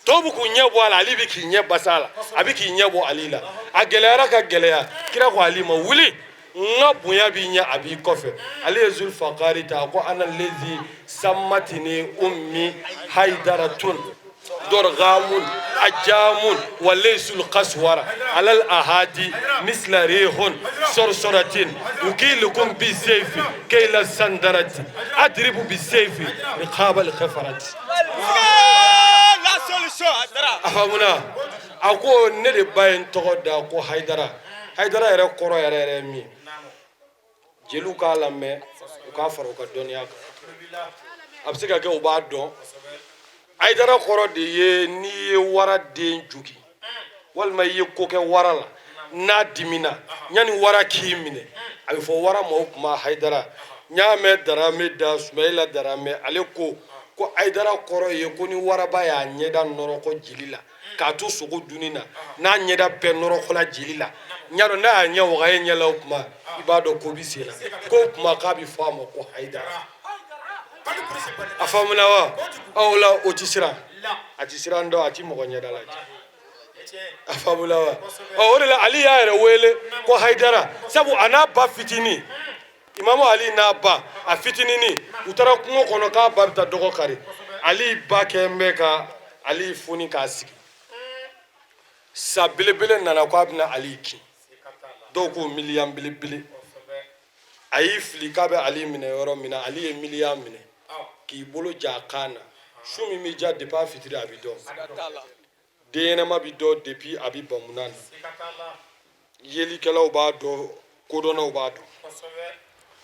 Tɔw bɛ k'u ɲɛ bɔ a la, ale bɛ k'i ɲɛ basa a la, a bɛ k'i ɲɛ bɔ ale la. A gɛlɛyara ka gɛlɛya, kira ko Ale ma, wuli, n ka bonya b'i ɲɛ, a b'i kɔfɛ. Ale ye Zulfakari ta, a ko ana lezi samatini ummi haidaratun dorgamun ajamun wa laysul qaswara alal ahadi misla rihun sorsoratin ukilukum bi seyfi kayla sandarati adribu bi seyfi riqaba al khafarati. A faamuna? A ko ne de ba ye n tɔgɔ da ko Hayidara. Hayidara yɛrɛ kɔrɔ yɛrɛ yɛrɛ ye min ye, jeliw k'a lamɛn, u k'a fara u ka dɔnniya kan. A bɛ se ka kɛ u b'a dɔn. Hayidara kɔrɔ de ye n'i ye wara den jogin walima i ye ko kɛ wara la n'a dimina, yanni wara k'i minɛ, a bɛ fɔ wara ma o tuma Hayidara. N y'a mɛn Darame da, Sumayila Darame, ale ko ko Hayidara kɔrɔ ye ko ni waraba y'a ɲɛda nɔrɔkɔ jeli la k'a to sogo dunni na, n'a ɲɛda bɛɛ nɔrɔkɔla jeli la, n y'a dɔn n'a y'a ɲɛ waga e ɲɛ la, o tuma i b'a dɔn ko bi sen na, k'o tuma k'a bɛ fɔ a ma ko Hayidara. A faamuna wa? O la o ti siran, a ti siran dɔn, a ti mɔgɔ ɲɛda lajɛ. A faamuna wa? O de la Ali y'a yɛrɛ wele ko Hayidara, sabu a n'a ba fitinin, Imamu Ali n'a ba a fitininin, u taara kungo kɔnɔ k'a ba bɛ taa dɔgɔ kari. Ali ba kɛn bɛ ka Ali foni k'a sigi. Sa belebele nana ko a bɛna Ali kin, dɔw ko miliyan belebele. A y'i fili k'a bɛ Ali minɛ yɔrɔ min na, Ali ye miliyan minɛ k'i bolo ja a kan na. Su min bɛ ja, depuis a fitiri a bɛ dɔn, den ɲɛnama bɛ dɔn depuis a bɛ bamunan na. Yelikɛlaw b'a dɔn, kodɔnnaw b'a dɔn.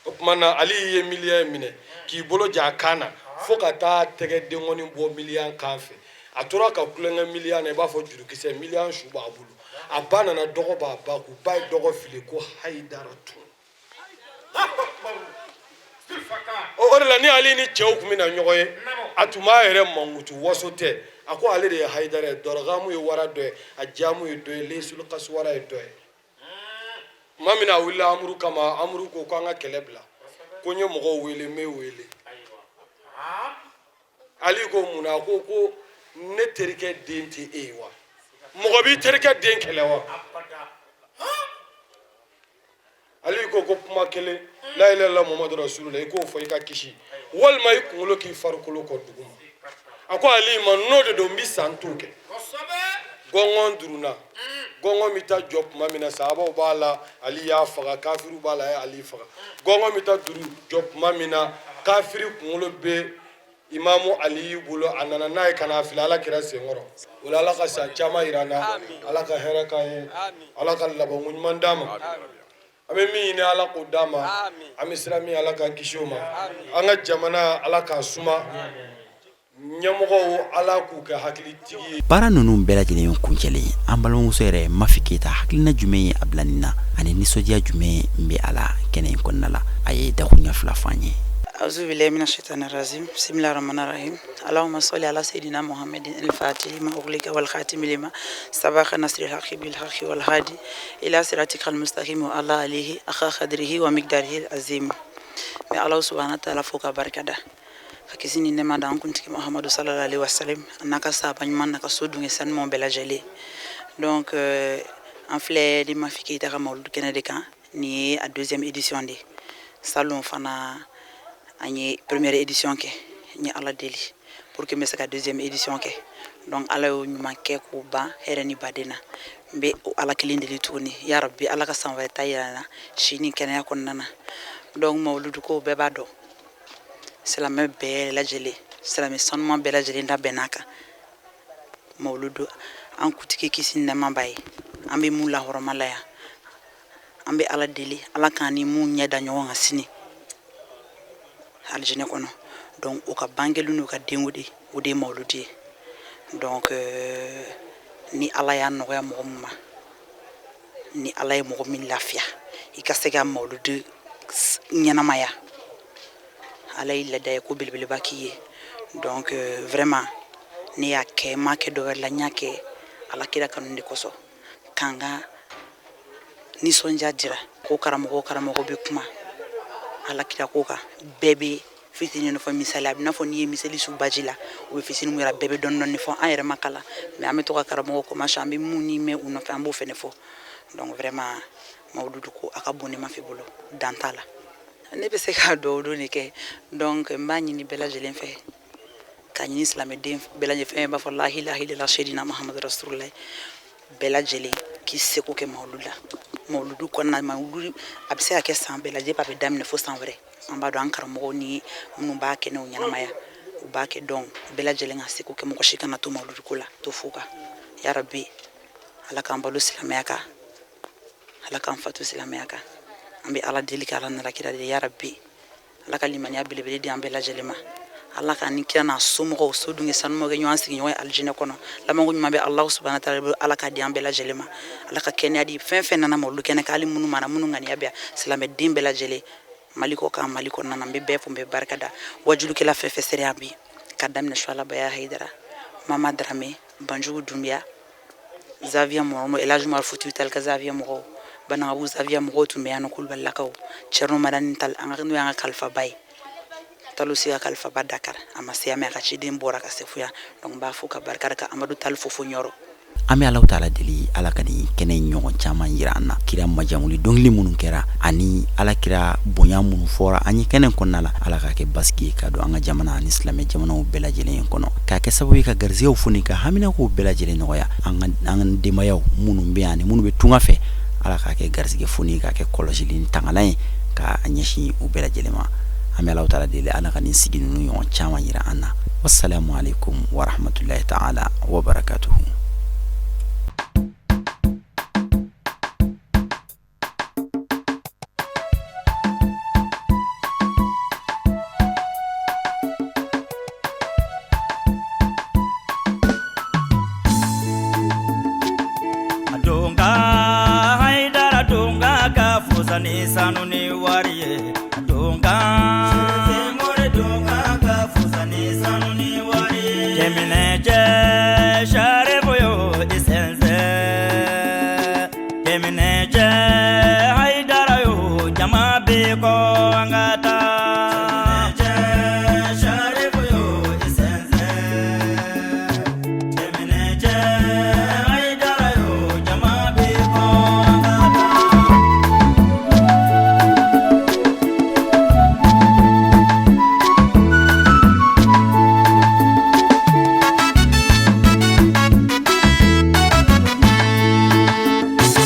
O tuma na Ali ye miliyan minɛ k'i bolo ja a kan na fo ka taa tɛgɛ denkɔni bɔ miliyan kan fɛ. A tora ka tulonkɛ miliyan na i b'a fɔ jurukisɛ. Miliyan su b'a bolo. A ba nana, dɔgɔ b'a ba kun, ba ye dɔgɔ fili ko Hayidara tun. O de la ni Ali ni cɛw tun bɛ na ɲɔgɔn ye, a tun b'a yɛrɛ mankutu, waso tɛ. A ko ale de ye Hayidara ye, Dɔrɔgamu ye wara dɔ ye, a jamu ye dɔ ye, Lesul Kasuwara ye dɔ ye. Tuma min na a wulila Amuru kama, Amuru ko ko an ka kɛlɛ bila, ko n ye mɔgɔw wele, n bɛ wele. Ali ko mun na? A ko ko ne terikɛ den tɛ e ye wa? Mɔgɔ b'i terikɛ den kɛlɛ wa? Ali ko ko kuma kelen, la ilaha illallah Muhammadu rasulullah, i k'o fɔ i ka kisi, walima i kunkolo k'i farikolo kɔ duguma. A ko Ali ma n'o de don, n bɛ san t'o kɛ. Gɔngɔn duruna, gɔngɔn bɛ taa jɔ tuma min na, sahabaw b'a la, Ali y'a faga, kafiriw b'a la, a ye Ali faga. Gɔngɔn bɛ taa duru jɔ tuma min na, kafiri kunkolo bɛ Imamu Ali bolo, a nana n'a ye ka n'a fili Ala kira senkɔrɔ. O la, Ala ka san caman yira an na, Ala ka hɛrɛ k'an ye, Ala ka labanko ɲuman d'an ma. An bɛ min ɲini, Ala k'o d'an ma. An bɛ siran min, Ala k'an kisi o ma. An ka jamana, Ala k'a suma. Ɲɛmɔgɔw, Ala k'u kɛ hakilitigi ye. Baara ninnu bɛɛ lajɛlen kuncɛlen, an balimamuso yɛrɛ Mafi Keyita, hakilina jumɛn ye a bila nin na ani nisɔndiya jumɛn bɛ a la kɛnɛ in kɔnɔna la? A ye dakuruɲɛ fila fɔ an ye. أعوذ بالله من الشيطان الرجيم، بسم الله الرحمن الرحيم. اللهم صل على سيدنا محمد الفاتح لما أغلق والخاتم لما سبق ناصر الحق بالحق والهادي إلى صراطك المستقيم وعلى آله حق قدره ومقداره العظيم. N bɛ Ala subahana taala fo ka barika da, ka kisi ni nɛɛma da an kuntigi Muhamadu sallallahu alaihi wasallam, a n'a ka sahaba ɲuman n'a ka so dunge sanumaw bɛɛ lajɛlen. Donc an filɛ ni Mafi Keyita ka mawuludu kɛnɛ de kan. Nin ye a deuxième édition de ye. Salon fana, an ye première édition kɛ. N ye Ala deli pour que n bɛ se ka deuxième édition kɛ. Donc Ala y'o ɲuman kɛ k'o ban hɛrɛ ni baden na. N bɛ o Ala kelen deli tuguni, ya Rabbi, Ala ka san wɛrɛ ta yira n na si ni kɛnɛya kɔnɔna na. Donc mawuludu ko, bɛɛ b'a dɔn, silamɛ bɛɛ lajɛlen, silamɛ sanuman bɛɛ lajɛlen da bɛnn'a kan. Mawuludu, an kuntigi kisi ni nɛɛma b'a ye, an bɛ mun lahɔrɔma la yan, an bɛ Ala deli, Ala k'an ni mun ɲɛ da ɲɔgɔn kan sini alijinɛ kɔnɔ. Donc o ka bangeli n'u ka denko de, o de ye mawuludu ye. Donc ni Ala y'a nɔgɔya mɔgɔ min ma, ni Ala ye mɔgɔ min lafiya i ka se ka mawuludu ɲɛnamaya, Ala y'i lada ye ko belebeleba k'i ye. Donc vraiment, ne y'a kɛ, n m'a kɛ dɔwɛrɛ la, n y'a kɛ Ala kira kanu de kosɔn, k'an ka nisɔndiya jira. Ko karamɔgɔ karamɔgɔ bɛ kuma Ala kira ko kan, bɛɛ bɛ fitinin fɔ. Misali, a bɛ n'a fɔ n'i ye miseli su baji la, u bɛ fitinin mun yira, bɛɛ bɛ dɔɔni dɔɔni fɔ. An yɛrɛ ma kalan, mais an bɛ to ka karamɔgɔ commencer, an bɛ mun ni mɛn u nɔfɛ, an b'o fɛnɛ fɔ. Donc vraiment, mawuludu ko a ka bon ne ma fi bolo, dan t'a la. Ne bɛ se ka dugawu don de kɛ. Donc n b'a ɲini bɛɛ lajɛlen fɛ, ka ɲini silamɛden bɛɛ lajɛlen fɛn b'a fɔ la ilaha illallah seydina Muhammadu rasulullah, bɛɛ lajɛlen k'i seko kɛ mawuludu la. Mawuludu kɔnɔna, mawuludu a bɛ se ka kɛ san bɛɛ lajɛlen, a bɛ daminɛ fo san wɛrɛ. An b'a dɔn an karamɔgɔw ni minnu b'a kɛnɛw ɲɛnamaya, u b'a kɛ. Donc bɛɛ lajɛlen ka seko kɛ, mɔgɔ si kana to mawuludu ko la to fo kan. Ya Rabbi, Ala k'an balo silamɛya kan, Ala k'an fatu silamɛya kan. An bɛ Ala deli, ka Ala nana kira de. Ya Rabbi, Ala ka limaniya belebele di an bɛɛ lajɛlen ma. Ala ka ni kira n'a somɔgɔw so dunge sanumaw kɛ ɲɔgɔn sigiɲɔgɔn ye alijinɛ kɔnɔ. Labanko ɲuman bɛ Alahu subahana taala bolo, Ala k'a di an bɛɛ lajɛlen ma. Ala ka kɛnɛya di fɛn fɛn nana mawuludu kɛnɛ kan, hali minnu mana, minnu ŋaniya bɛ yan, silamɛden bɛɛ lajɛlen, Mali kɔ kan, Mali kɔnɔna na. N bɛ bɛɛ fo, n bɛ barika da wajulukɛla fɛn fɛn sera yan bi, ka daminɛ Sualabaya Hayidara, Mama Darame, Banjugu Dunbiya, Zaviya mɔgɔ, El Hadj Umar Foutiyou Tall ka Zaviya mɔgɔw, Banankabugu Zaviya mɔgɔw tun bɛ yan nɔ, Kulubalilakaw, Cɛrno Madani Tall, an ka n'o y'an ka kalifaba ye, Talo si ka kalifaba Dakar, a ma se yan, mais a ka ciden bɔra ka se fo yan. Donc n b'a fo ka barika da, ka Amadu Tall fo fo Ɲɔrɔ. An bɛ Alahu taala deli. Ala ka nin kɛnɛ in ɲɔgɔn caman yira an na. Kira majamuli dɔnkili minnu kɛra ani Ala kira bonya minnu fɔra an ye kɛnɛ kɔnɔna la, Ala k'a kɛ basigi ye ka don an ka jamana ani silamɛ jamanaw bɛɛ lajɛlen kɔnɔ, k'a kɛ sababu ye ka garisɛgɛw foni ka haminakow bɛɛ lajɛlen nɔgɔya an ka an ka denbayaw minnu bɛ yan ani minnu bɛ tunga fɛ. Ala k'a kɛ garisɛgɛ foni, k'a kɛ kɔlɔsili ni tangalan ye k'a ɲɛsin u bɛɛ lajɛlen ma. An bɛ Alahu taala deli, Ala ka nin sigi ninnu ɲɔgɔn caman yira an na. Wassalamu alaikum warahmatullahi taala wabarakatuhu.